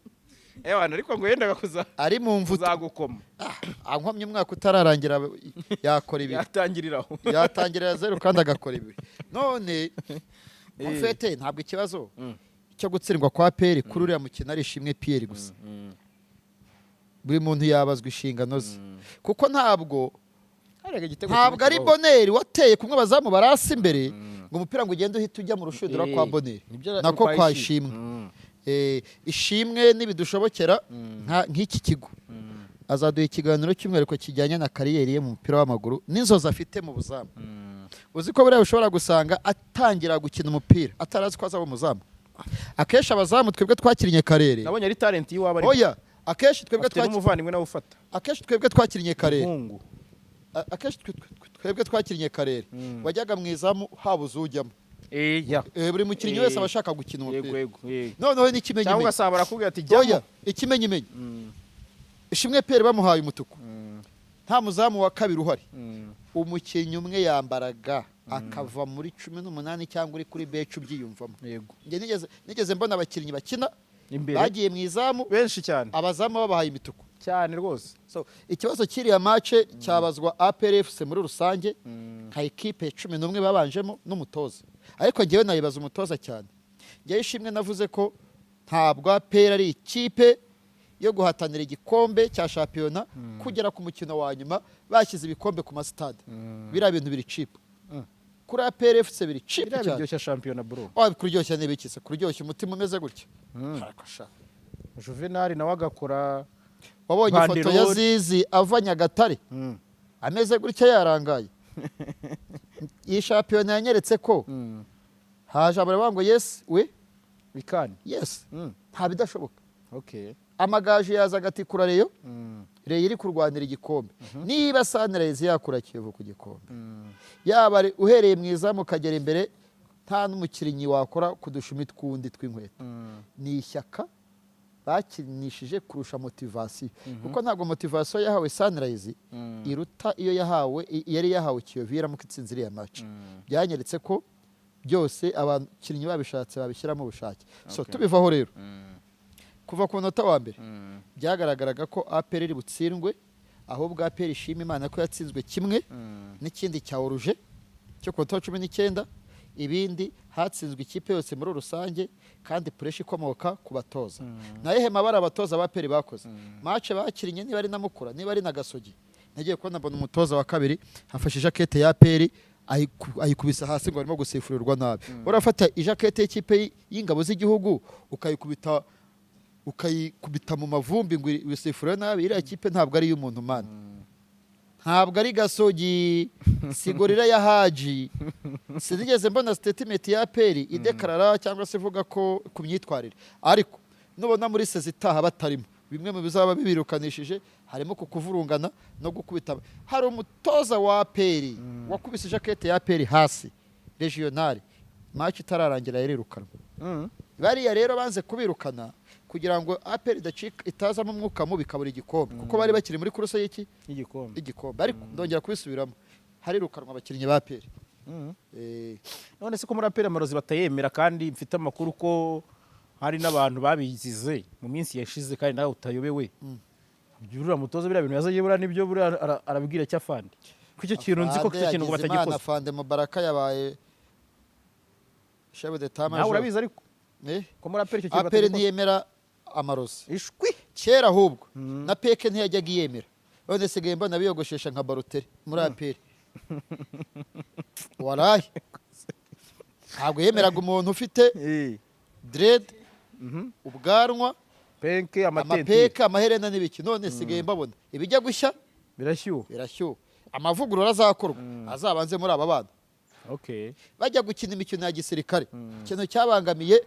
Speaker 2: Ewana, ariko ngo yendaga kuza
Speaker 1: ari mu mvuto.
Speaker 2: Kuzagukoma.
Speaker 1: Ankomye umwaka utararangira yakora ibi.
Speaker 2: Yatangiriraho.
Speaker 1: Yatangirira zeru kandi agakora ibi. None en fait ntabwo ikibazo cyo gutsindwa kwa APR kuri uriya mukino ari Ishimwe Pierre gusa. Buri muntu yabazwa inshingano ze, kuko ntabwo
Speaker 2: Hariya igitego
Speaker 1: ntabwo
Speaker 2: kimwe
Speaker 1: ari
Speaker 2: kibaho.
Speaker 1: Boneri wateye kumwe abazamu barasa imbere ngo umupira ngo ugende uhite ujya mu rushundura kwa Boneri
Speaker 2: Nibyo.
Speaker 1: Nako kwa
Speaker 2: Ishimwe.
Speaker 1: Ishimwe. Ishimwe nibidushobokera nk'iki kigo, azaduha ikiganiro cy'umwihariko kijyanye na carrière ye mu mupira w'amaguru n'inzozi afite mu buzamu. Uzi ko buriya ushobora gusanga atangira gukina umupira atarazi ko azaba umuzamu? Akenshi abazamu twebwe twakinnye karere
Speaker 2: Nabonye ari talent y'iwabo ariko.
Speaker 1: Oya, akenshi twebwe
Speaker 2: Afite n'umuvandimwe nawe ufata.
Speaker 1: Akenshi twebwe twakinnye karere
Speaker 2: Mungu.
Speaker 1: Akenshi twebwe twakinnye karere, wajyaga mu izamu habuze ujyamo.
Speaker 2: Eh ya.
Speaker 1: Buri mukinnyi wese aba ashaka gukina umupira.
Speaker 2: Yego yego.
Speaker 1: Noneho
Speaker 2: Cyangwa
Speaker 1: n'ikimenyimenyi
Speaker 2: ugasanga barakubwira ati jyamo.
Speaker 1: Oya, ikimenyimenyi, Ishimwe Pierre bamuhaye umutuku, nta muzamu wa kabiri uhari, umukinnyi umwe yambaraga akava muri 18 cyangwa uri kuri bench ubyiyumvamo. Njye nigeze mbona abakinnyi bakina
Speaker 2: Imbere.
Speaker 1: bagiye mu izamu
Speaker 2: Benshi cyane.
Speaker 1: abazamu babahaye imituku.
Speaker 2: Cyane rwose.
Speaker 1: So, ikibazo cy'iriya match cyabazwa APR FC muri rusange nka ekipe 11 babanjemo n'umutoza, ariko njyewe nayibaza umutoza cyane. Njyewe Ishimwe navuze ko ntabwo APR ari ikipe yo guhatanira igikombe cya shampiyona kugera ku mukino wa nyuma bashyize ibikombe ku masitade. Biriya bintu biri cheap kuri APR FC, biri cheap
Speaker 2: Biriya
Speaker 1: cyane.
Speaker 2: biryoshya shampiyona, bro.
Speaker 1: Wa kuryoshya n'ibiki se? Kuryoshya umutima umeze gutya? Ariko sha.
Speaker 2: Juvenal nawe agakora
Speaker 1: Wabonye ifoto ya
Speaker 2: banderole.
Speaker 1: Zizi ava Nyagatare ameze gutya yarangaye? Iyi shampiyona yanyeretse ko haje abaravuga ngo yes we
Speaker 2: Bikani.
Speaker 1: Yes, nta bidashoboka. Amagaju yaza agatikura Rayon, Rayon iri kurwanira igikombe. Niba Sunrise yakura Kiyovu ku gikombe, yaba uhereye mu izamu ukagera imbere Nta n'umukinnyi wakora ku dushumi tw'undi tw'inkweto. Ni ishyaka bakinishije kurusha motivation, kuko ntabwo motivation yahawe Sunrise iruta iyo yahawe yari yahawe Kiyovu iramuka itsinze iriya match. Byanyeretse ko byose abakinnyi babishatse babishyiramo ubushake. So tubivaho rero, kuva ku munota wa mbere byagaragaraga ko APR iri butsindwe. Ahubwo APR ishima Imana ko yatsinzwe kimwe n'ikindi cya hors-jeu cyo ku munota wa 19. Ibindi hatsinzwe ikipe yose muri rusange, kandi pressure ikomoka ku batoza. Nayehe mabara abatoza ba APR bakoze? Match bakinnye, niba ari na Mukura, niba ari na Gasogi, nagiye kubona mbona umutoza wa kabiri afashe ijakete ya APR, ayikubisa hasi ngo arimo gusifurirwa nabi. Urafata ijakete y'ikipe y'ingabo z'igihugu ukayikubita mu mavumbi ngo wisifure nabi. Iriya kipe ntabwo ari iy'umuntu, man. Ntabwo ari Gasogi, si Gorilla ya Haji. Sinigeze mbona statement ya APR idekarara cyangwa se ivuga ko ku myitwarire, ariko nubona muri saison itaha batarimo, bimwe mu bizaba bibirukanishije harimo ku kuvurungana no gukubita. Hari umutoza wa APR wakubise ijakete ya APR hasi regional, match itararangira yarirukanwa. Bariya rero banze kubirukana kugira ngo APR idacika, itazamo umwuka mubi, ikabura igikombe, kuko bari bakiri muri course y'iki?
Speaker 2: Y'igikombe.
Speaker 1: Igikombe. Ariko ndongera kubisubiramo, harirukanwa abakinnyi ba APR.
Speaker 2: None se ko muri APR amarozi batayemera, kandi mfite amakuru ko hari n'abantu babizize mu minsi yashize, kandi nawe utayobewe, uriya mutoza biriya bintu yazanye buriya nibyo? Buriya arabwira icyo afande ko icyo kintu nzi ko
Speaker 1: Afande
Speaker 2: icyo kintu ngo
Speaker 1: yagize Imana,
Speaker 2: batagikoze?
Speaker 1: Afande Mubaraka yabaye chef d'état
Speaker 2: Nawe
Speaker 1: major.
Speaker 2: urabizi ariko ko muri APR icyo kintu
Speaker 1: APR
Speaker 2: batagikoze.
Speaker 1: ntiyemera amarozi.
Speaker 2: Ishwi.
Speaker 1: Kera ahubwo na peke ntiyajyaga iyemera, none sigaye mbona biyogoshesha nka Baruteri muri APR. Warayi ntabwo yemeraga umuntu ufite dread, ubwanwa,
Speaker 2: penke, amatenti,
Speaker 1: amapeka, amaherena n'ibiki. None sigaye mbabona ibijya gushya.
Speaker 2: Birashyuha.
Speaker 1: Birashyuha. Amavugurura azakorwa azabanze muri aba bana bajya gukina imikino ya gisirikare. Ikintu cyabangamiye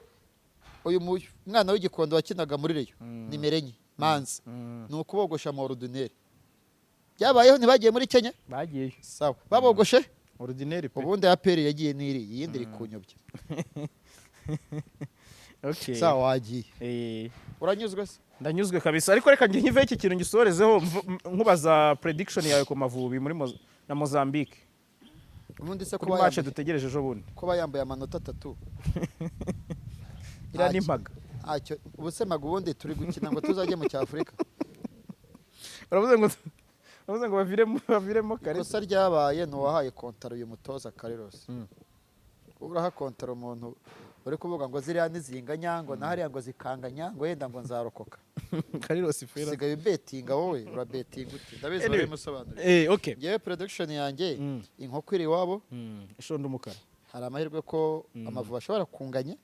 Speaker 1: uyu mwana w'Igikondo wakinaga muri Rayon nimero 4, Manzi, ni ukubogosha mu ordinaire. Byabayeho, ntibagiye muri Kenya?
Speaker 2: Bagiyeyo.
Speaker 1: Sawa, babogoshe
Speaker 2: Ordinaire pe.
Speaker 1: Ubundi APR yagiye n'iri, iyindi iri kunyobya. Sawa, wagiye. Uranyuzwe se?
Speaker 2: Ndanyuzwe kabisa, ariko reka njye nkive iki kintu ngisorezeho nkubaza prediction yawe ku Mavubi muri na Mozambique
Speaker 1: Ubundi se
Speaker 2: kuri
Speaker 1: kuba
Speaker 2: match
Speaker 1: yambaye,
Speaker 2: dutegereje ejo bundi.
Speaker 1: Kuba yambaye amanota 3
Speaker 2: Iriya ni impaga.
Speaker 1: Ntacyo. Ubu se maga ubundi turi gukina ngo tuzajye mu cy'Afurika?
Speaker 2: Uravuze ngo baviremo kare.
Speaker 1: Ikosa ryabaye ni uwahaye kontaro uyu mutoza Carlos. Uraha kontaro umuntu uri kuvuga ngo ziriya nizinganya, ngo na hariya ngo zikanganya, ngo yenda ngo nzarokoka.
Speaker 2: Carlos Ferrer.
Speaker 1: Usigaye ubetinga wowe, urabetinga ute? Ndabizi.
Speaker 2: Anyway.
Speaker 1: Warabimusobanuriye.
Speaker 2: Okay.
Speaker 1: Ngewe prediction yanjye, inkoko iri iwabo.
Speaker 2: Ishondo umukara.
Speaker 1: Hari amahirwe ko Amavubi ashobora kunganya.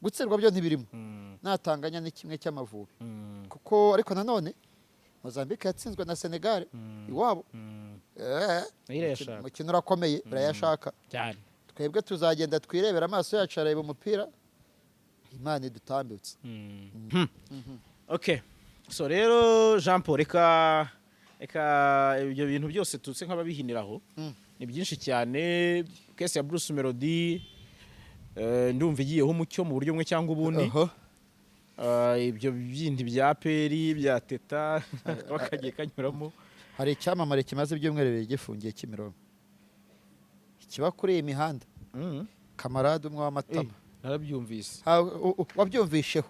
Speaker 1: Gutsindwa byo ntibirimo. Natanganya ni kimwe cy'Amavubi, kuko ariko nanone Mozambique yatsinzwe na Senegal iwabo.
Speaker 2: Nayo irayashaka.
Speaker 1: Umukino urakomeye, irayashaka.
Speaker 2: Cyane.
Speaker 1: Twebwe tuzagenda twirebera, amaso yacu areba umupira, Imana idutambutse.
Speaker 2: Okay, so rero Jean Paul, reka ibyo bintu byose tutse nk'ababihiniraho. Ni byinshi cyane. Case ya Bruce Melody, ndumva igiyeho umucyo mu buryo bumwe cyangwa ubundi. Ibyo bindi bya APR, bya Teta, bakagiye kanyuramo.
Speaker 1: Hari icyamamare kimaze ibyumweru 2 gifungiye Kimironko, kiba kuri iyi mihanda, kamarade umwe w'amatama.
Speaker 2: Narabyumvise.
Speaker 1: Wabyumvisheho?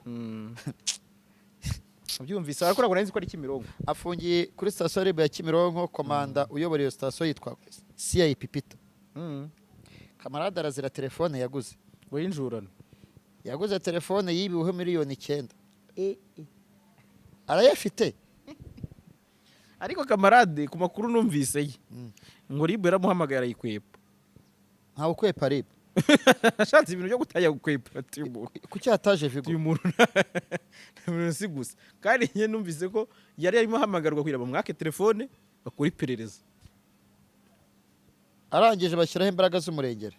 Speaker 2: Nabyumvise, ariko ntabwo nari nzi ko ari Kimironko.
Speaker 1: Afungiye kuri sitasiyo RIB ya Kimironko. Komanda uyobora iyo sitasiyo yitwa CIP Peter. Kamarade arazira telefone yaguze.
Speaker 2: Ngo y'injurano.
Speaker 1: Yaguze telefone yibiweho miliyoni 9, arayafite.
Speaker 2: Ariko kamarade, ku makuru numvise ye, ngo RIB yaramuhamagaye arayikwepa.
Speaker 1: Ntawe ukwepa RIB.
Speaker 2: Ashatse ibintu byo gutangira gukwepa, ati uyu muntu
Speaker 1: Kuki yataje Vigo?
Speaker 2: Uyu muntu nta muntu si gusa. Kandi njye numvise ko yari arimo ahamagarwa kugira ngo bamwake telefone bakore iperereza.
Speaker 1: Arangije bashyiraho imbaraga z'umurengera.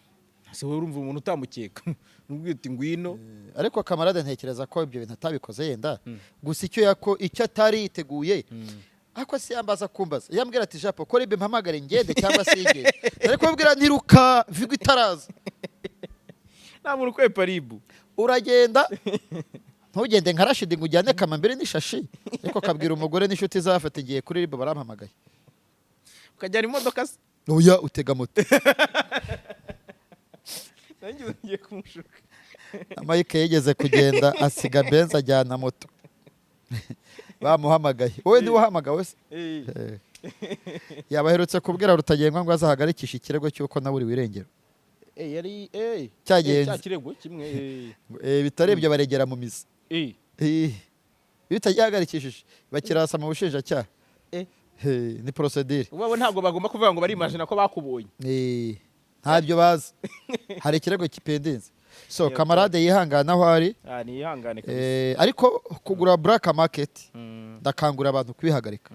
Speaker 2: Ese wowe urumva umuntu utamukeka nubwo uti ngwino?
Speaker 1: Ariko kamarade ntekereza ko ibyo bintu atabikoze yenda gusa icyo yako icyo atari yiteguye. Ariko si yambaza kumbaza, yambwira ati: "Japo ko RIB mpamagare ngende cyangwa se ngende?" Ariko kubwira ntiruka Vigo itaraza.
Speaker 2: Nta muntu ukwepa RIB.
Speaker 1: Uragenda, ntugende nka Rashidi ngo ujyane kamambiri n'ishashi, ariko kabwira umugore n'inshuti zafata igihe kuri RIB barampamagaye.
Speaker 2: Ukajyana imodoka se?
Speaker 1: Oya, utega moto.
Speaker 2: Nanjye ugiye kumushuka.
Speaker 1: Mike yigeze kugenda asiga Benz ajyana moto, bamuhamagaye. Wowe ntiwahamagawe se?
Speaker 2: Eh.
Speaker 1: Eh. Yaba aherutse kubwira Rutagengwa ngo azahagarikishe ikirego cy'uko naburiwe irengero.
Speaker 2: Eh, yari
Speaker 1: Cyagenze.
Speaker 2: Cya kirego kimwe.
Speaker 1: Bitari ibyo baregera mu mizi. Iyo utagihagarikishije bakirasa mu bushinjacyaha. Ni procédure.
Speaker 2: Ubu ntabwo bagomba kuvuga ngo barimajina ko bakubonye.
Speaker 1: Ntabyo bazi, hari ikirego kipendinze, so
Speaker 2: Yego.
Speaker 1: kamarade yihangana aho ari.
Speaker 2: Ah, nihangane kabisa.
Speaker 1: Ariko kugura black market, ndakangurira abantu kubihagarika.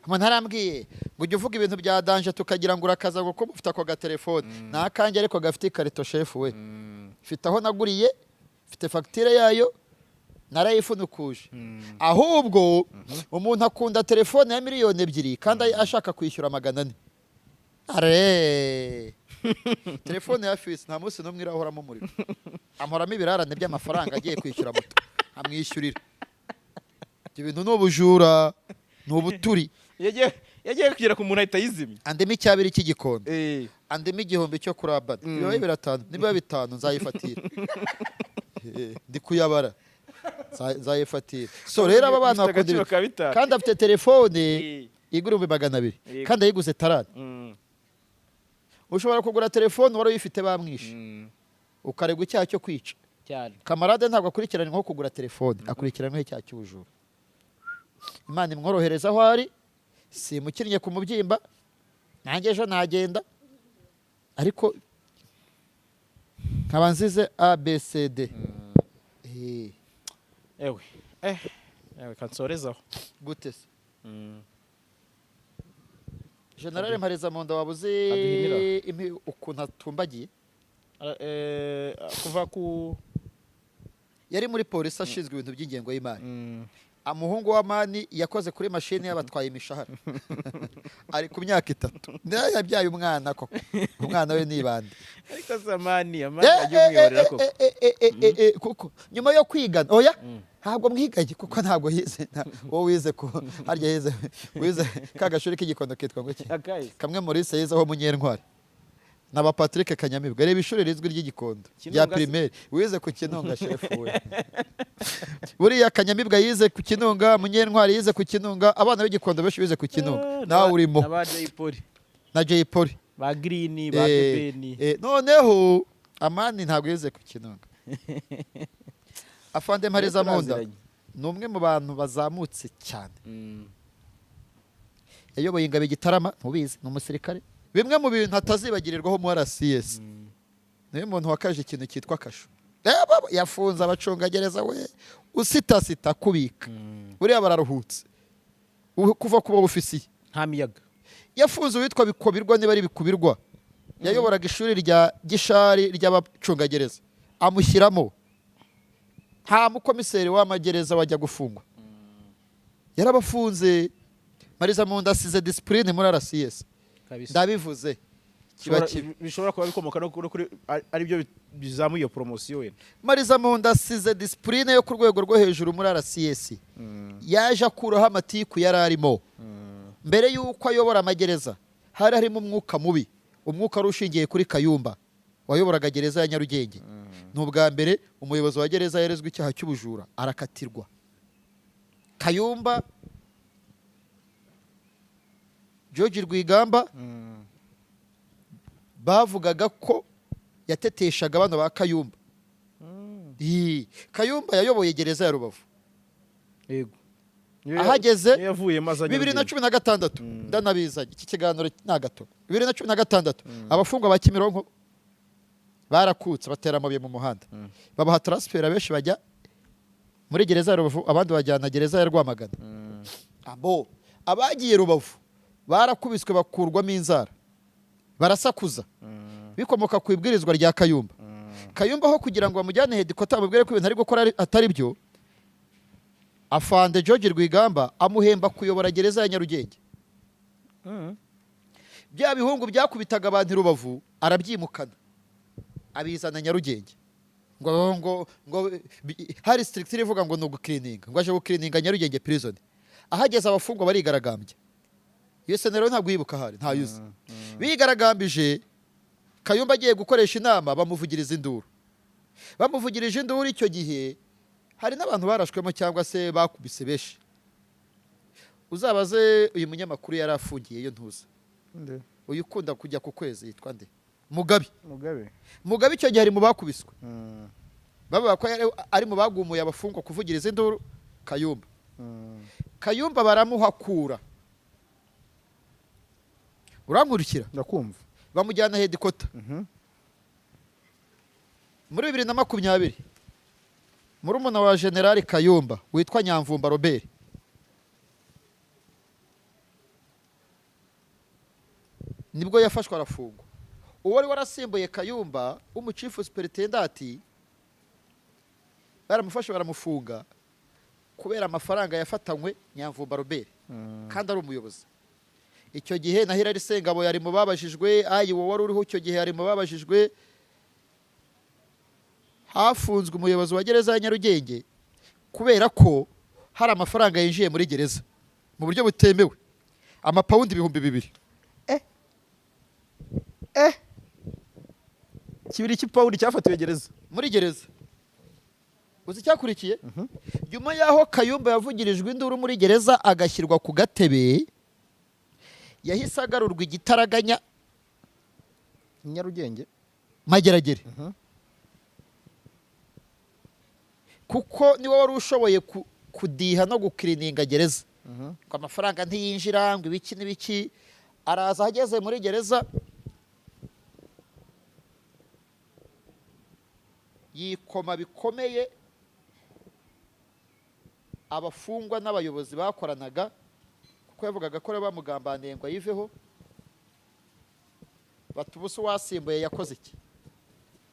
Speaker 1: Umuntu arambwiye ngo ujye uvuga ibintu bya danger, tukagira ngo urakaza ngo kuba ufite ako gatelefone. Ni akanjye, ariko gafite ikarito, shefu we. Mfite aho naguriye, mfite fagitire yayo, narayifunukuje. Ahubwo umuntu akunda telefone ya 2 miliyoni kandi ashaka kwishyura 400. Are telefone ya fisi nta munsi n'umwe irahoramo umuriro, amporamo ibirarane by'amafaranga agiye kwishyura moto, amwishyurira. Ibyo bintu ni ubujura, ni ubuturi.
Speaker 2: Yagiye kugera ku muntu ahita yizimya.
Speaker 1: Andemo icyabiri cy'igikondo, andemo 1000 cyo kuri abana. Niba 5, niba 5 nzayifatira. Ndi kuyabara. Nzayifatira. So rero aba bana
Speaker 2: Bifite
Speaker 1: bakunda
Speaker 2: agaciro ka 5.
Speaker 1: Kandi afite telefone igura 200,000, kandi ayiguze tarani. Ushobora kugura telefone wari uyifite bamwishe, ukaregwa icyaha cyo kwica.
Speaker 2: Cyane.
Speaker 1: Kamarade ntabwo akurikiranyweho kugura telefone, akurikiranyweho icyaha cy'ubujura. Imana imworohereza aho ari. Simukinnye ku mubyimba, nanjye ejo nagenda, ariko nkaba nzize ABCD.
Speaker 2: Ewe ewe, kansorezaho.
Speaker 1: Gute se? Generale Mparizamunda, waba uzi
Speaker 2: Aduhinira.
Speaker 1: Ukuntu atumbagiye?
Speaker 2: Kuva ku
Speaker 1: Yari muri polisi ashinzwe ibintu by'ingengo y'imari. Umuhungu wa Mani yakoze kuri mashini y'abatwaye imishahara, ari ku myaka 3, niyo yabyaye umwana koko. Umwana we ni ibandi.
Speaker 2: Ariko se Amani, Amani ajya umwihorera koko.
Speaker 1: Kuko nyuma yo kwigana, oya, ntabwo mwiganye, kuko ntabwo yize. Wowe wize ku harya yize, wize ka gashuri k'Igikondo kitwa ngo iki?
Speaker 2: Akahe?
Speaker 1: Kamwe Maurice yizeho, Munyentwari naba Patrick Kanyamibwa. Reba ishuri rizwi ry'Igikondo rya
Speaker 2: Kinunga se?
Speaker 1: primaire. Wize ku Kinunga, shefu we. Buriya Kanyamibwa yize ku Kinunga, Munyentwari yize ku Kinunga, abana b'Igikondo benshi bize ku Kinunga, nawe urimo.
Speaker 2: N'aba Jay Polly.
Speaker 1: Na Jay Polly.
Speaker 2: Ba Green, ba Beni.
Speaker 1: Noneho Amani ntabwo yize ku Kinunga. Afande Mparizamunda
Speaker 2: Turaziranye.
Speaker 1: ni umwe mu bantu bazamutse cyane. Yayoboye ingabo i Gitarama, ntubizi, ni umusirikare. Bimwe mu bintu atazibagirirwaho mu RCS, niwe muntu wakaje ikintu cyitwa kasho. Baba, yafunze abacungagereza we, usitasita kubika. Buriya bararuhutse. Kuva kuba ofisiye.
Speaker 2: Nta miyaga.
Speaker 1: Yafunze uwitwa Bikobirwa, niba ari Bikubirwa, yayoboraga ishuri rya Gishari ry'abacungagereza, amushyiramo. Nta mukomiseri w'amagereza wajya gufungwa, yarabafunze. Marizamunda asize discipline muri RCS.
Speaker 2: Kabisa.
Speaker 1: Ndabivuze kiba kibi.
Speaker 2: Bishobora kuba bikomoka no kuri ari byo bizamuye iyo promotion wenda.
Speaker 1: Marizamunda asize discipline yo ku rwego rwo hejuru muri RCS. Yaje akuraho amatiku yari arimo. Mbere y'uko ayobora amagereza hari harimo umwuka mubi, umwuka wari ushingiye kuri Kayumba wayoboraga gereza ya Nyarugenge. Ni ubwa mbere umuyobozi wa gereza yarezwe icyaha cy'ubujura arakatirwa. Kayumba, George Rwigamba, bavugaga ko yateteshaga bano ba Kayumba. Ii, Kayumba yayoboye gereza ya Rubavu.
Speaker 2: Yego.
Speaker 1: Ahageze
Speaker 2: Niyo yavuyemo aza
Speaker 1: bibiri na
Speaker 2: Nyarugenge.
Speaker 1: 16, ndanabizanye iki kiganiro ni gato. 2016 abafungwa ba Kimironko barakutse, batera amabuye mu muhanda, babaha transfert, abenshi bajya muri gereza ya Rubavu, abandi bajyana gereza ya Rwamagana. Abo abagiye Rubavu barakubiswe, bakurwamo inzara, barasakuza, bikomoka ku ibwirizwa rya Kayumba. Kayumba aho kugira ngo bamujyane headquarter bamubwire ko ibintu ari gukora atari byo, afande George Rwigamba amuhemba kuyobora gereza ya Nyarugenge. Bya bihungu byakubitaga abantu i Rubavu arabyimukana, abizana Nyarugenge. Ngo hari structure ivuga ngo ni ugucleaninga, ngo aje gucleaninga Nyarugenge prison. Ahageze abafungwa barigaragambya. Iyo scenario ntabwo uyibuka ahari, ntayuzi. Bigaragambije, Kayumba agiye gukoresha inama, bamuvugiriza induru. Bamuvugirije induru, icyo gihe hari n'abantu barashwemo cyangwa se bakubise benshi. Uzabaze uyu munyamakuru yari afungiyeyo, ntuza?
Speaker 2: Nde?
Speaker 1: Uyu ukunda kujya ku kwezi yitwa nde? Mugabe.
Speaker 2: Mugabe.
Speaker 1: Mugabe icyo gihe ari mu bakubiswe. Bavuga ko yari ari mu bagumuye abafungwa kuvugiriza induru Kayumba. Kayumba baramuhakura. Urankurikira?
Speaker 2: Ndakumva.
Speaker 1: Bamujyana headquarter. Muri 2020, murumuna wa Generali Kayumba witwa Nyamvumba Robert nibwo yafashwe arafungwa. Uwo wari warasimbuye Kayumba w'umuchief superintendent baramufashe baramufunga kubera amafaranga yafatanywe Nyamvumba Robert, kandi ari umuyobozi. Icyo gihe na Hilary Sengabo yari mu babajijwe, ayi wowe wari uriho icyo gihe yari mu babajijwe. Hafunzwe umuyobozi wa gereza ya Nyarugenge kubera ko hari amafaranga yinjiye muri gereza mu buryo butemewe, amapawundi 2000.
Speaker 2: Eh, kibiri cy'ipawundi cyafatiwe gereza?
Speaker 1: Muri gereza. Uzi icyakurikiye? Nyuma y'aho Kayumba yavugirijwe induru muri gereza agashyirwa ku gatebe, yahise agarurwa igitaraganya.
Speaker 2: Nyarugenge?
Speaker 1: Mageragere. Kuko niwe wari ushoboye kudiha no gucleaninga gereza, ngo amafaranga ntiyinjira, ngo ibiki n'ibiki. Araza, ageze muri gereza yikoma bikomeye abafungwa n'abayobozi bakoranaga, kuko yavugaga ko bamugambaniye ngo ayiveho. Bati: "Ubu se uwasimbuye yakoze iki,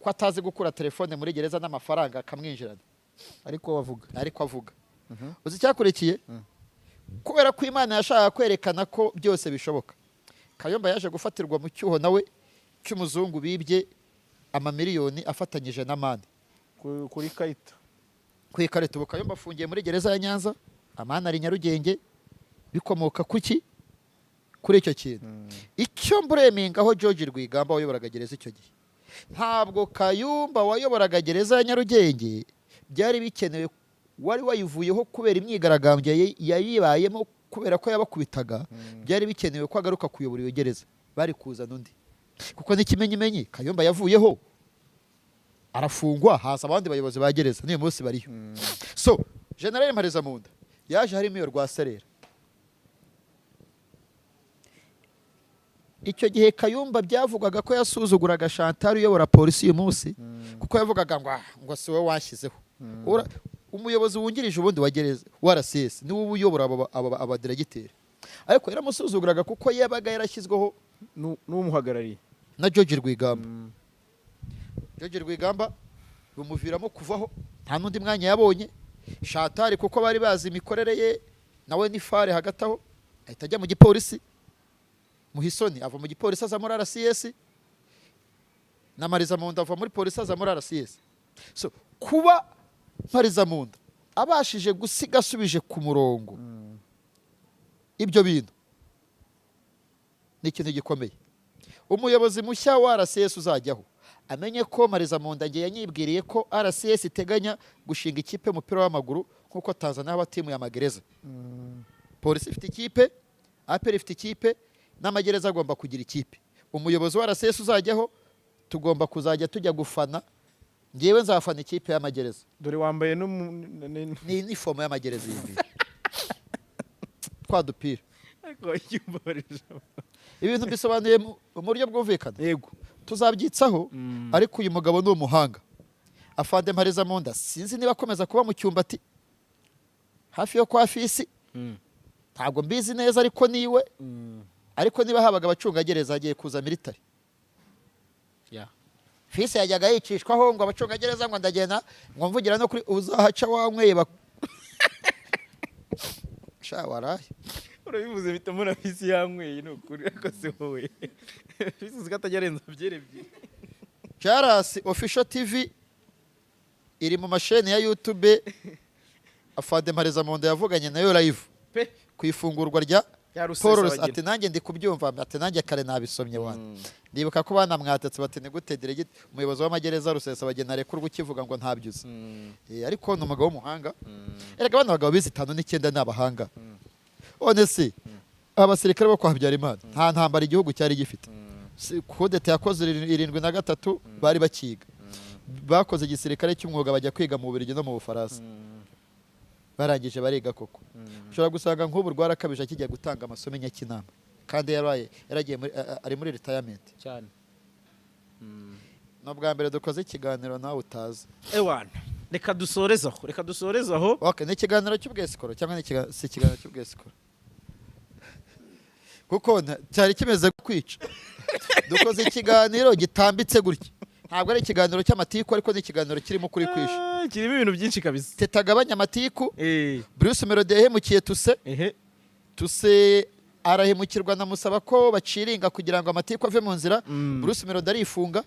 Speaker 1: ko atazi gukura telefone muri gereza n'amafaranga akamwinjirana?"
Speaker 2: Ariko bavuga.
Speaker 1: Ariko avuga. Uzi icyakurikiye? Kubera ko Imana yashakaga kwerekana ko byose bishoboka, Kayumba yaje gufatirwa mu cyuho nawe cy'umuzungu bibye amamiliyoni afatanyije n'Amani.
Speaker 2: Kuri karita.
Speaker 1: Ku ikarito. Ubu Kayumba afungiye muri gereza ya Nyanza, Amani ari Nyarugenge. Bikomoka kuki? Kuri icyo kintu. Icyo mblamingaho George Rwigamba wayoboraga gereza icyo gihe, ntabwo Kayumba wayoboraga gereza ya Nyarugenge byari bikenewe, wari wayivuyeho kubera imyigaragambyo yayibayemo kubera ko yabakubitaga, byari bikenewe ko agaruka kuyobora iyo gereza. Bari kuzana undi, kuko n'ikimenyimenyi Kayumba yavuyeho arafungwa, haza abandi bayobozi ba gereza n'uyu munsi bariyo. So General Marizamunda yaje harimo iyo rwaserera. Icyo gihe Kayumba byavugwaga ko yasuzuguraga Chantal uyobora polisi uyu munsi, kuko yavugaga ngo: "Ah, ngo si wowe washyizeho." Umuyobozi wungirije ubundi wa gereza wa RCS niwe uba uyobora abo abadiregiteri, ariko yaramusuzuguraga kuko yabaga yarashyizweho
Speaker 2: N'umuhagarariye
Speaker 1: na George Rwigamba. George Rwigamba bimuviramo kuvaho, nta n'undi mwanya yabonye. Chantal, kuko bari bazi imikorere ye, nawe ni fare hagati aho ahita ajya mu gipolisi. Muhisoni ava mu gipolisi aza muri RCS, na Marizamunda ava muri polisi aza muri RCS. So kuba Marizamunda abashije gusiga asubije ku murongo ibyo bintu ni ikintu gikomeye. Umuyobozi mushya wa RCS uzajyaho amenye ko Marizamunda ngiye yanyibwiriye ko RCS iteganya gushinga ikipe y'umupira w'amaguru nk'uko Tanzania haba timu ya magereza. Polisi ifite ikipe, APR ifite ikipe, n'amagereza agomba kugira ikipe. Umuyobozi wa RCS uzajyaho, tugomba kuzajya tujya gufana. Ngewe nzafana ikipe y'amagereza.
Speaker 2: Dore wambaye
Speaker 1: Ni inifomo y'amagereza iyi ngiyi, twa dupira.
Speaker 2: Ariko wacyumbabarije.
Speaker 1: Ibintu bisobanuye mu buryo bwumvikana.
Speaker 2: Yego.
Speaker 1: Tuzabyitsaho. Ariko uyu mugabo ni umuhanga, afande Mparizamunda. Sinzi niba akomeza kuba mu Cyumbati hafi yo kwa Fisi, ntabwo mbizi neza, ariko niwe. Ariko niba habaga abacungagereza, hagiye kuza military. Fisi yajyaga yicishwaho ngo abacungagereza, ngo ndagenda ngo mvugira no kuri uzahaca wanyweye sha waraye.
Speaker 2: Urabivuze bituma na Fisi yanyweye, ni ukuri. Ariko si wowe Fisi uzi ko atajya arenza byeri ebyiri.
Speaker 1: Jarasi Official TV. Iri mu masheni ya YouTube. Afande Mparizamunda yavuganye nayo live
Speaker 2: pe
Speaker 1: ku ifungurwa rya
Speaker 2: ya
Speaker 1: Paul.
Speaker 2: Rusesabagina.
Speaker 1: Ati nanjye ndi kubyumva, ati nanjye kare nabisomye wana. Ndibuka ko banamwatatse bati ni gute diregiti umuyobozi w'amagereza Rusesabagina arekurwa ukivuga ngo ntabyuze? Ariko ni umugabo w'umuhanga. Erega bano bagabo bize 59 ni abahanga. None se abasirikare bo kwa Habyarimana nta ntambara igihugu cyari gifite? Kudeta yakoze 73 bari bakiga, bakoze igisirikare cy'umwuga, bajya kwiga mu Bubiligi no mu Bufaransa. Barangije bariga koko. Ushobora gusanga nk'ubu Rwarakabije akijya gutanga amasomo i Nyakinama kandi yaraye yaragiye muri, ari muri retirement.
Speaker 2: Cyane.
Speaker 1: Ni ubwa mbere dukoze ikiganiro nawe utazi.
Speaker 2: Ewana, reka dusoreze aho, reka dusoreze aho.
Speaker 1: Okay, ni ikiganiro cy'ubwesikoro cyangwa si ikiganiro cy'ubwesikoro, kuko cyari kimeze kwica. Dukoze ikiganiro gitambitse gutya, ntabwo ari ikiganiro cy'amatiku, ariko ni ikiganiro kirimo ukuri kwisha.
Speaker 2: Ah, kirimo ibintu byinshi kabisa.
Speaker 1: Tetagabanya amatiku. Bruce Melody yahemukiye Tuse. Tuse arahemukirwa, namusaba ko baciringa kugira ngo amatiku ave mu nzira. Bruce Melody arifunga.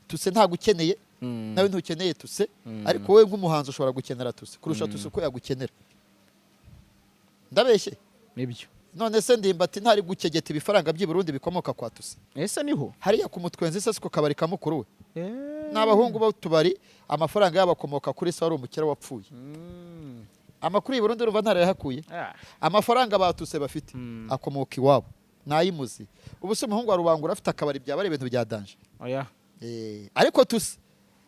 Speaker 1: Tuse ntabwo ukeneye, nawe ntukeneye Tuse, ariko wowe nk'umuhanzi ushobora gukenera Tuse kurusha Tuse uko yagukenera. Ndabeshye?
Speaker 2: Nibyo.
Speaker 1: None se Ndimbati ntari gukegeta ibifaranga by'i Burundi bikomoka kwa Tuse?
Speaker 2: Ese niho?
Speaker 1: Hariya ku Mutwenzi se, siko kabari ka mukuru we? N'abahungu b'utubari amafaranga yabo akomoka kuri se wari umukire wapfuye. Amakuru y'i Burundi urumva ntarayahakuye. Amafaranga batuse bafite akomoka iwabo nayimuzi. Ubu se umuhungu wa Rubangura afite akabari byaba ari ibintu bya danger?
Speaker 2: Oya.
Speaker 1: Ariko Tuse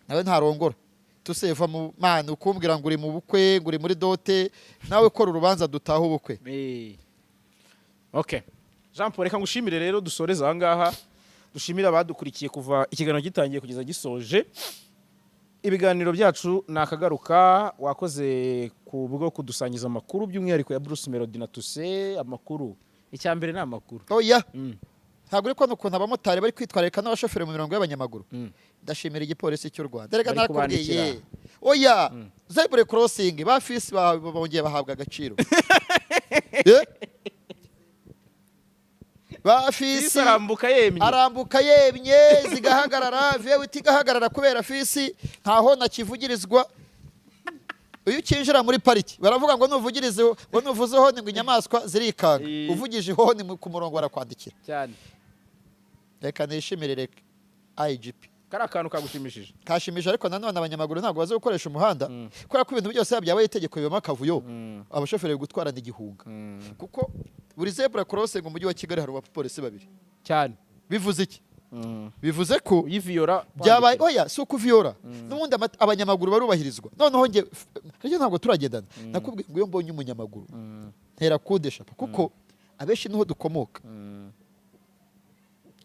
Speaker 1: nawe ntarongora. Tuse va mu mana ukumbwira ngo uri mu bukwe, ngo uri muri dot, nawe kora urubanza dutaha ubukwe.
Speaker 2: Okay, Jean Paul, reka ngushimire rero, dusoreze aha ngaha. Dushimire abadukurikiye kuva ikiganiro gitangiye kugeza gisoje. Ibiganiro byacu ni akagaruka. Wakoze ku bwo kudusangiza amakuru, by'umwihariko ya Bruce Melody na Tuse. Amakuru, icya mbere ni amakuru.
Speaker 1: Oya, ntabwo uri kubona ukuntu abamotari bari kwitwararika n'abashoferi mu mirongo y'abanyamaguru? Ndashimira igipolisi cy'u Rwanda reka.
Speaker 2: Bari
Speaker 1: Narakubwiye.
Speaker 2: kubandikira.
Speaker 1: Oya, zebra crossing ba fisi bongeye bahabwa agaciro. Ba
Speaker 2: fisi
Speaker 1: fisi
Speaker 2: arambuka yemye.
Speaker 1: Arambuka yemye, zigahagarara, vewiti igahagarara kubera fisi. Ntaho nakivugirizwa. Iyo ukinjira muri pariki baravuga ngo nuvugirize, ngo nuvuze honi, ngo inyamaswa zirikanga. Uvugije ihoni ku murongo barakwandikira.
Speaker 2: Cyane.
Speaker 1: Reka nishimire, reka IGP.
Speaker 2: Kari akantu kagushimishije.
Speaker 1: Kashimije, ariko nanone abanyamaguru ntabwo bazi gukoresha umuhanda, kubera ko ibintu byose byabaye itegeko bibamo akavuyo. Abashoferi bari gutwarana igihunga, kuko buri zebra crossing mu mujyi wa Kigali hari abapolisi babiri.
Speaker 2: Cyane.
Speaker 1: Bivuze iki? Bivuze ko
Speaker 2: uyiviyora.
Speaker 1: Byabaye, oya, si ukuviyora n'ubundi abanyamaguru barubahirizwa. Noneho njye harya ntabwo turagendana, nakubwiye ngo iyo mbonye umunyamaguru ntera kudeshapa, kuko abenshi niho dukomoka.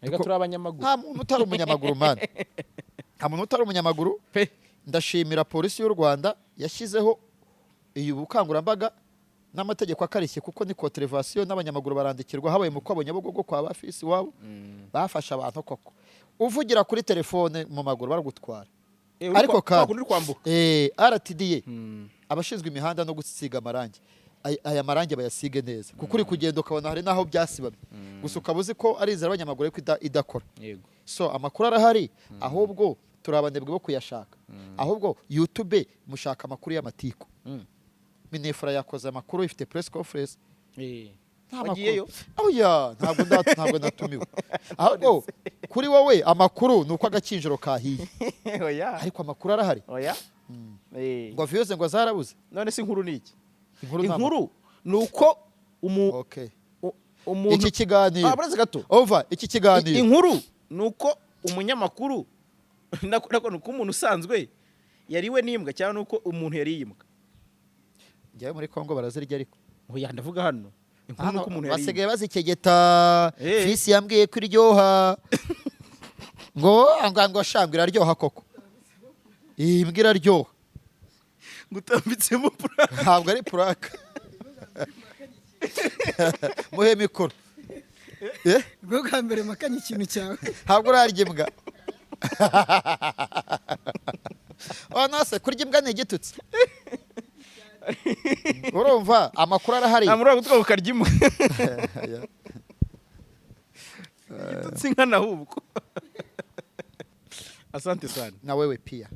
Speaker 2: Reka, turi abanyamaguru.
Speaker 1: Nta muntu utari umunyamaguru man, nta muntu utari umunyamaguru.
Speaker 2: Pe.
Speaker 1: Ndashimira polisi y'u Rwanda yashyizeho iyi bukangurambaga n'amategeko akarishye, kuko ni contravention n'abanyamaguru barandikirwa. Habaye mu kwabo Nyabugogo kwa bafisi iwabo, bafashe abantu koko. Uvugira kuri telefone mu maguru baragutwara. Ariko kandi
Speaker 2: uri kwambuka.
Speaker 1: RTDA, abashinzwe imihanda no gusiga amarangi, aya marangi bayasige neza, kuko uri kugenda ukabona hari n'aho byasibamye gusa, ukaba uzi ko ari inzira y'abanyamaguru ariko idakora. So amakuru arahari, ahubwo turi abanebwe bo kuyashaka. Ahubwo YouTube mushaka amakuru y'amatiku. Minefura yakoze amakuru, ifite press conference. Nta
Speaker 2: Wagiyeyo?
Speaker 1: makuru. Oya, ntabwo natumiwe. Ahubwo kuri wowe amakuru ni uko agakinjiro kahiye.
Speaker 2: Oya.
Speaker 1: Ariko amakuru arahari.
Speaker 2: Oya.
Speaker 1: Ngo views ngo zarabuze.
Speaker 2: None se inkuru ni iki?
Speaker 1: Inkuru nta.
Speaker 2: Inkuru ni uko
Speaker 1: Okay.
Speaker 2: umuntu
Speaker 1: Iki kiganiro
Speaker 2: Ah, buretse gato.
Speaker 1: Over iki kiganiro.
Speaker 2: Inkuru ni uko umunyamakuru nako ni uko umuntu usanzwe yariwe n'imbwa, cyangwa ni uko umuntu yariye imbwa?
Speaker 1: Njyewe muri Kongo barazirya ariko.
Speaker 2: Oya, ndavuga hano inkuru ni uko umuntu yariye.
Speaker 1: Basigaye bazikegeta. Fisi yambwiye ko iryoha, ngo shangwa iraryoha koko, iyi mbwa iraryoha.
Speaker 2: Ngutambitsemo pura.
Speaker 1: Ntabwo ari puraka, muhe mikoro.
Speaker 3: Bwo bwa mbere makanye ikintu cyawe.
Speaker 1: Ntabwo urarya imbwa. Oh, nase kurya imbwa ni igitutsi? Urumva amakuru arahari.
Speaker 2: Nta muri gutwa ukarya imbwa, igitutsi nkana ahubwo. Asante sana.
Speaker 1: Na wewe pia.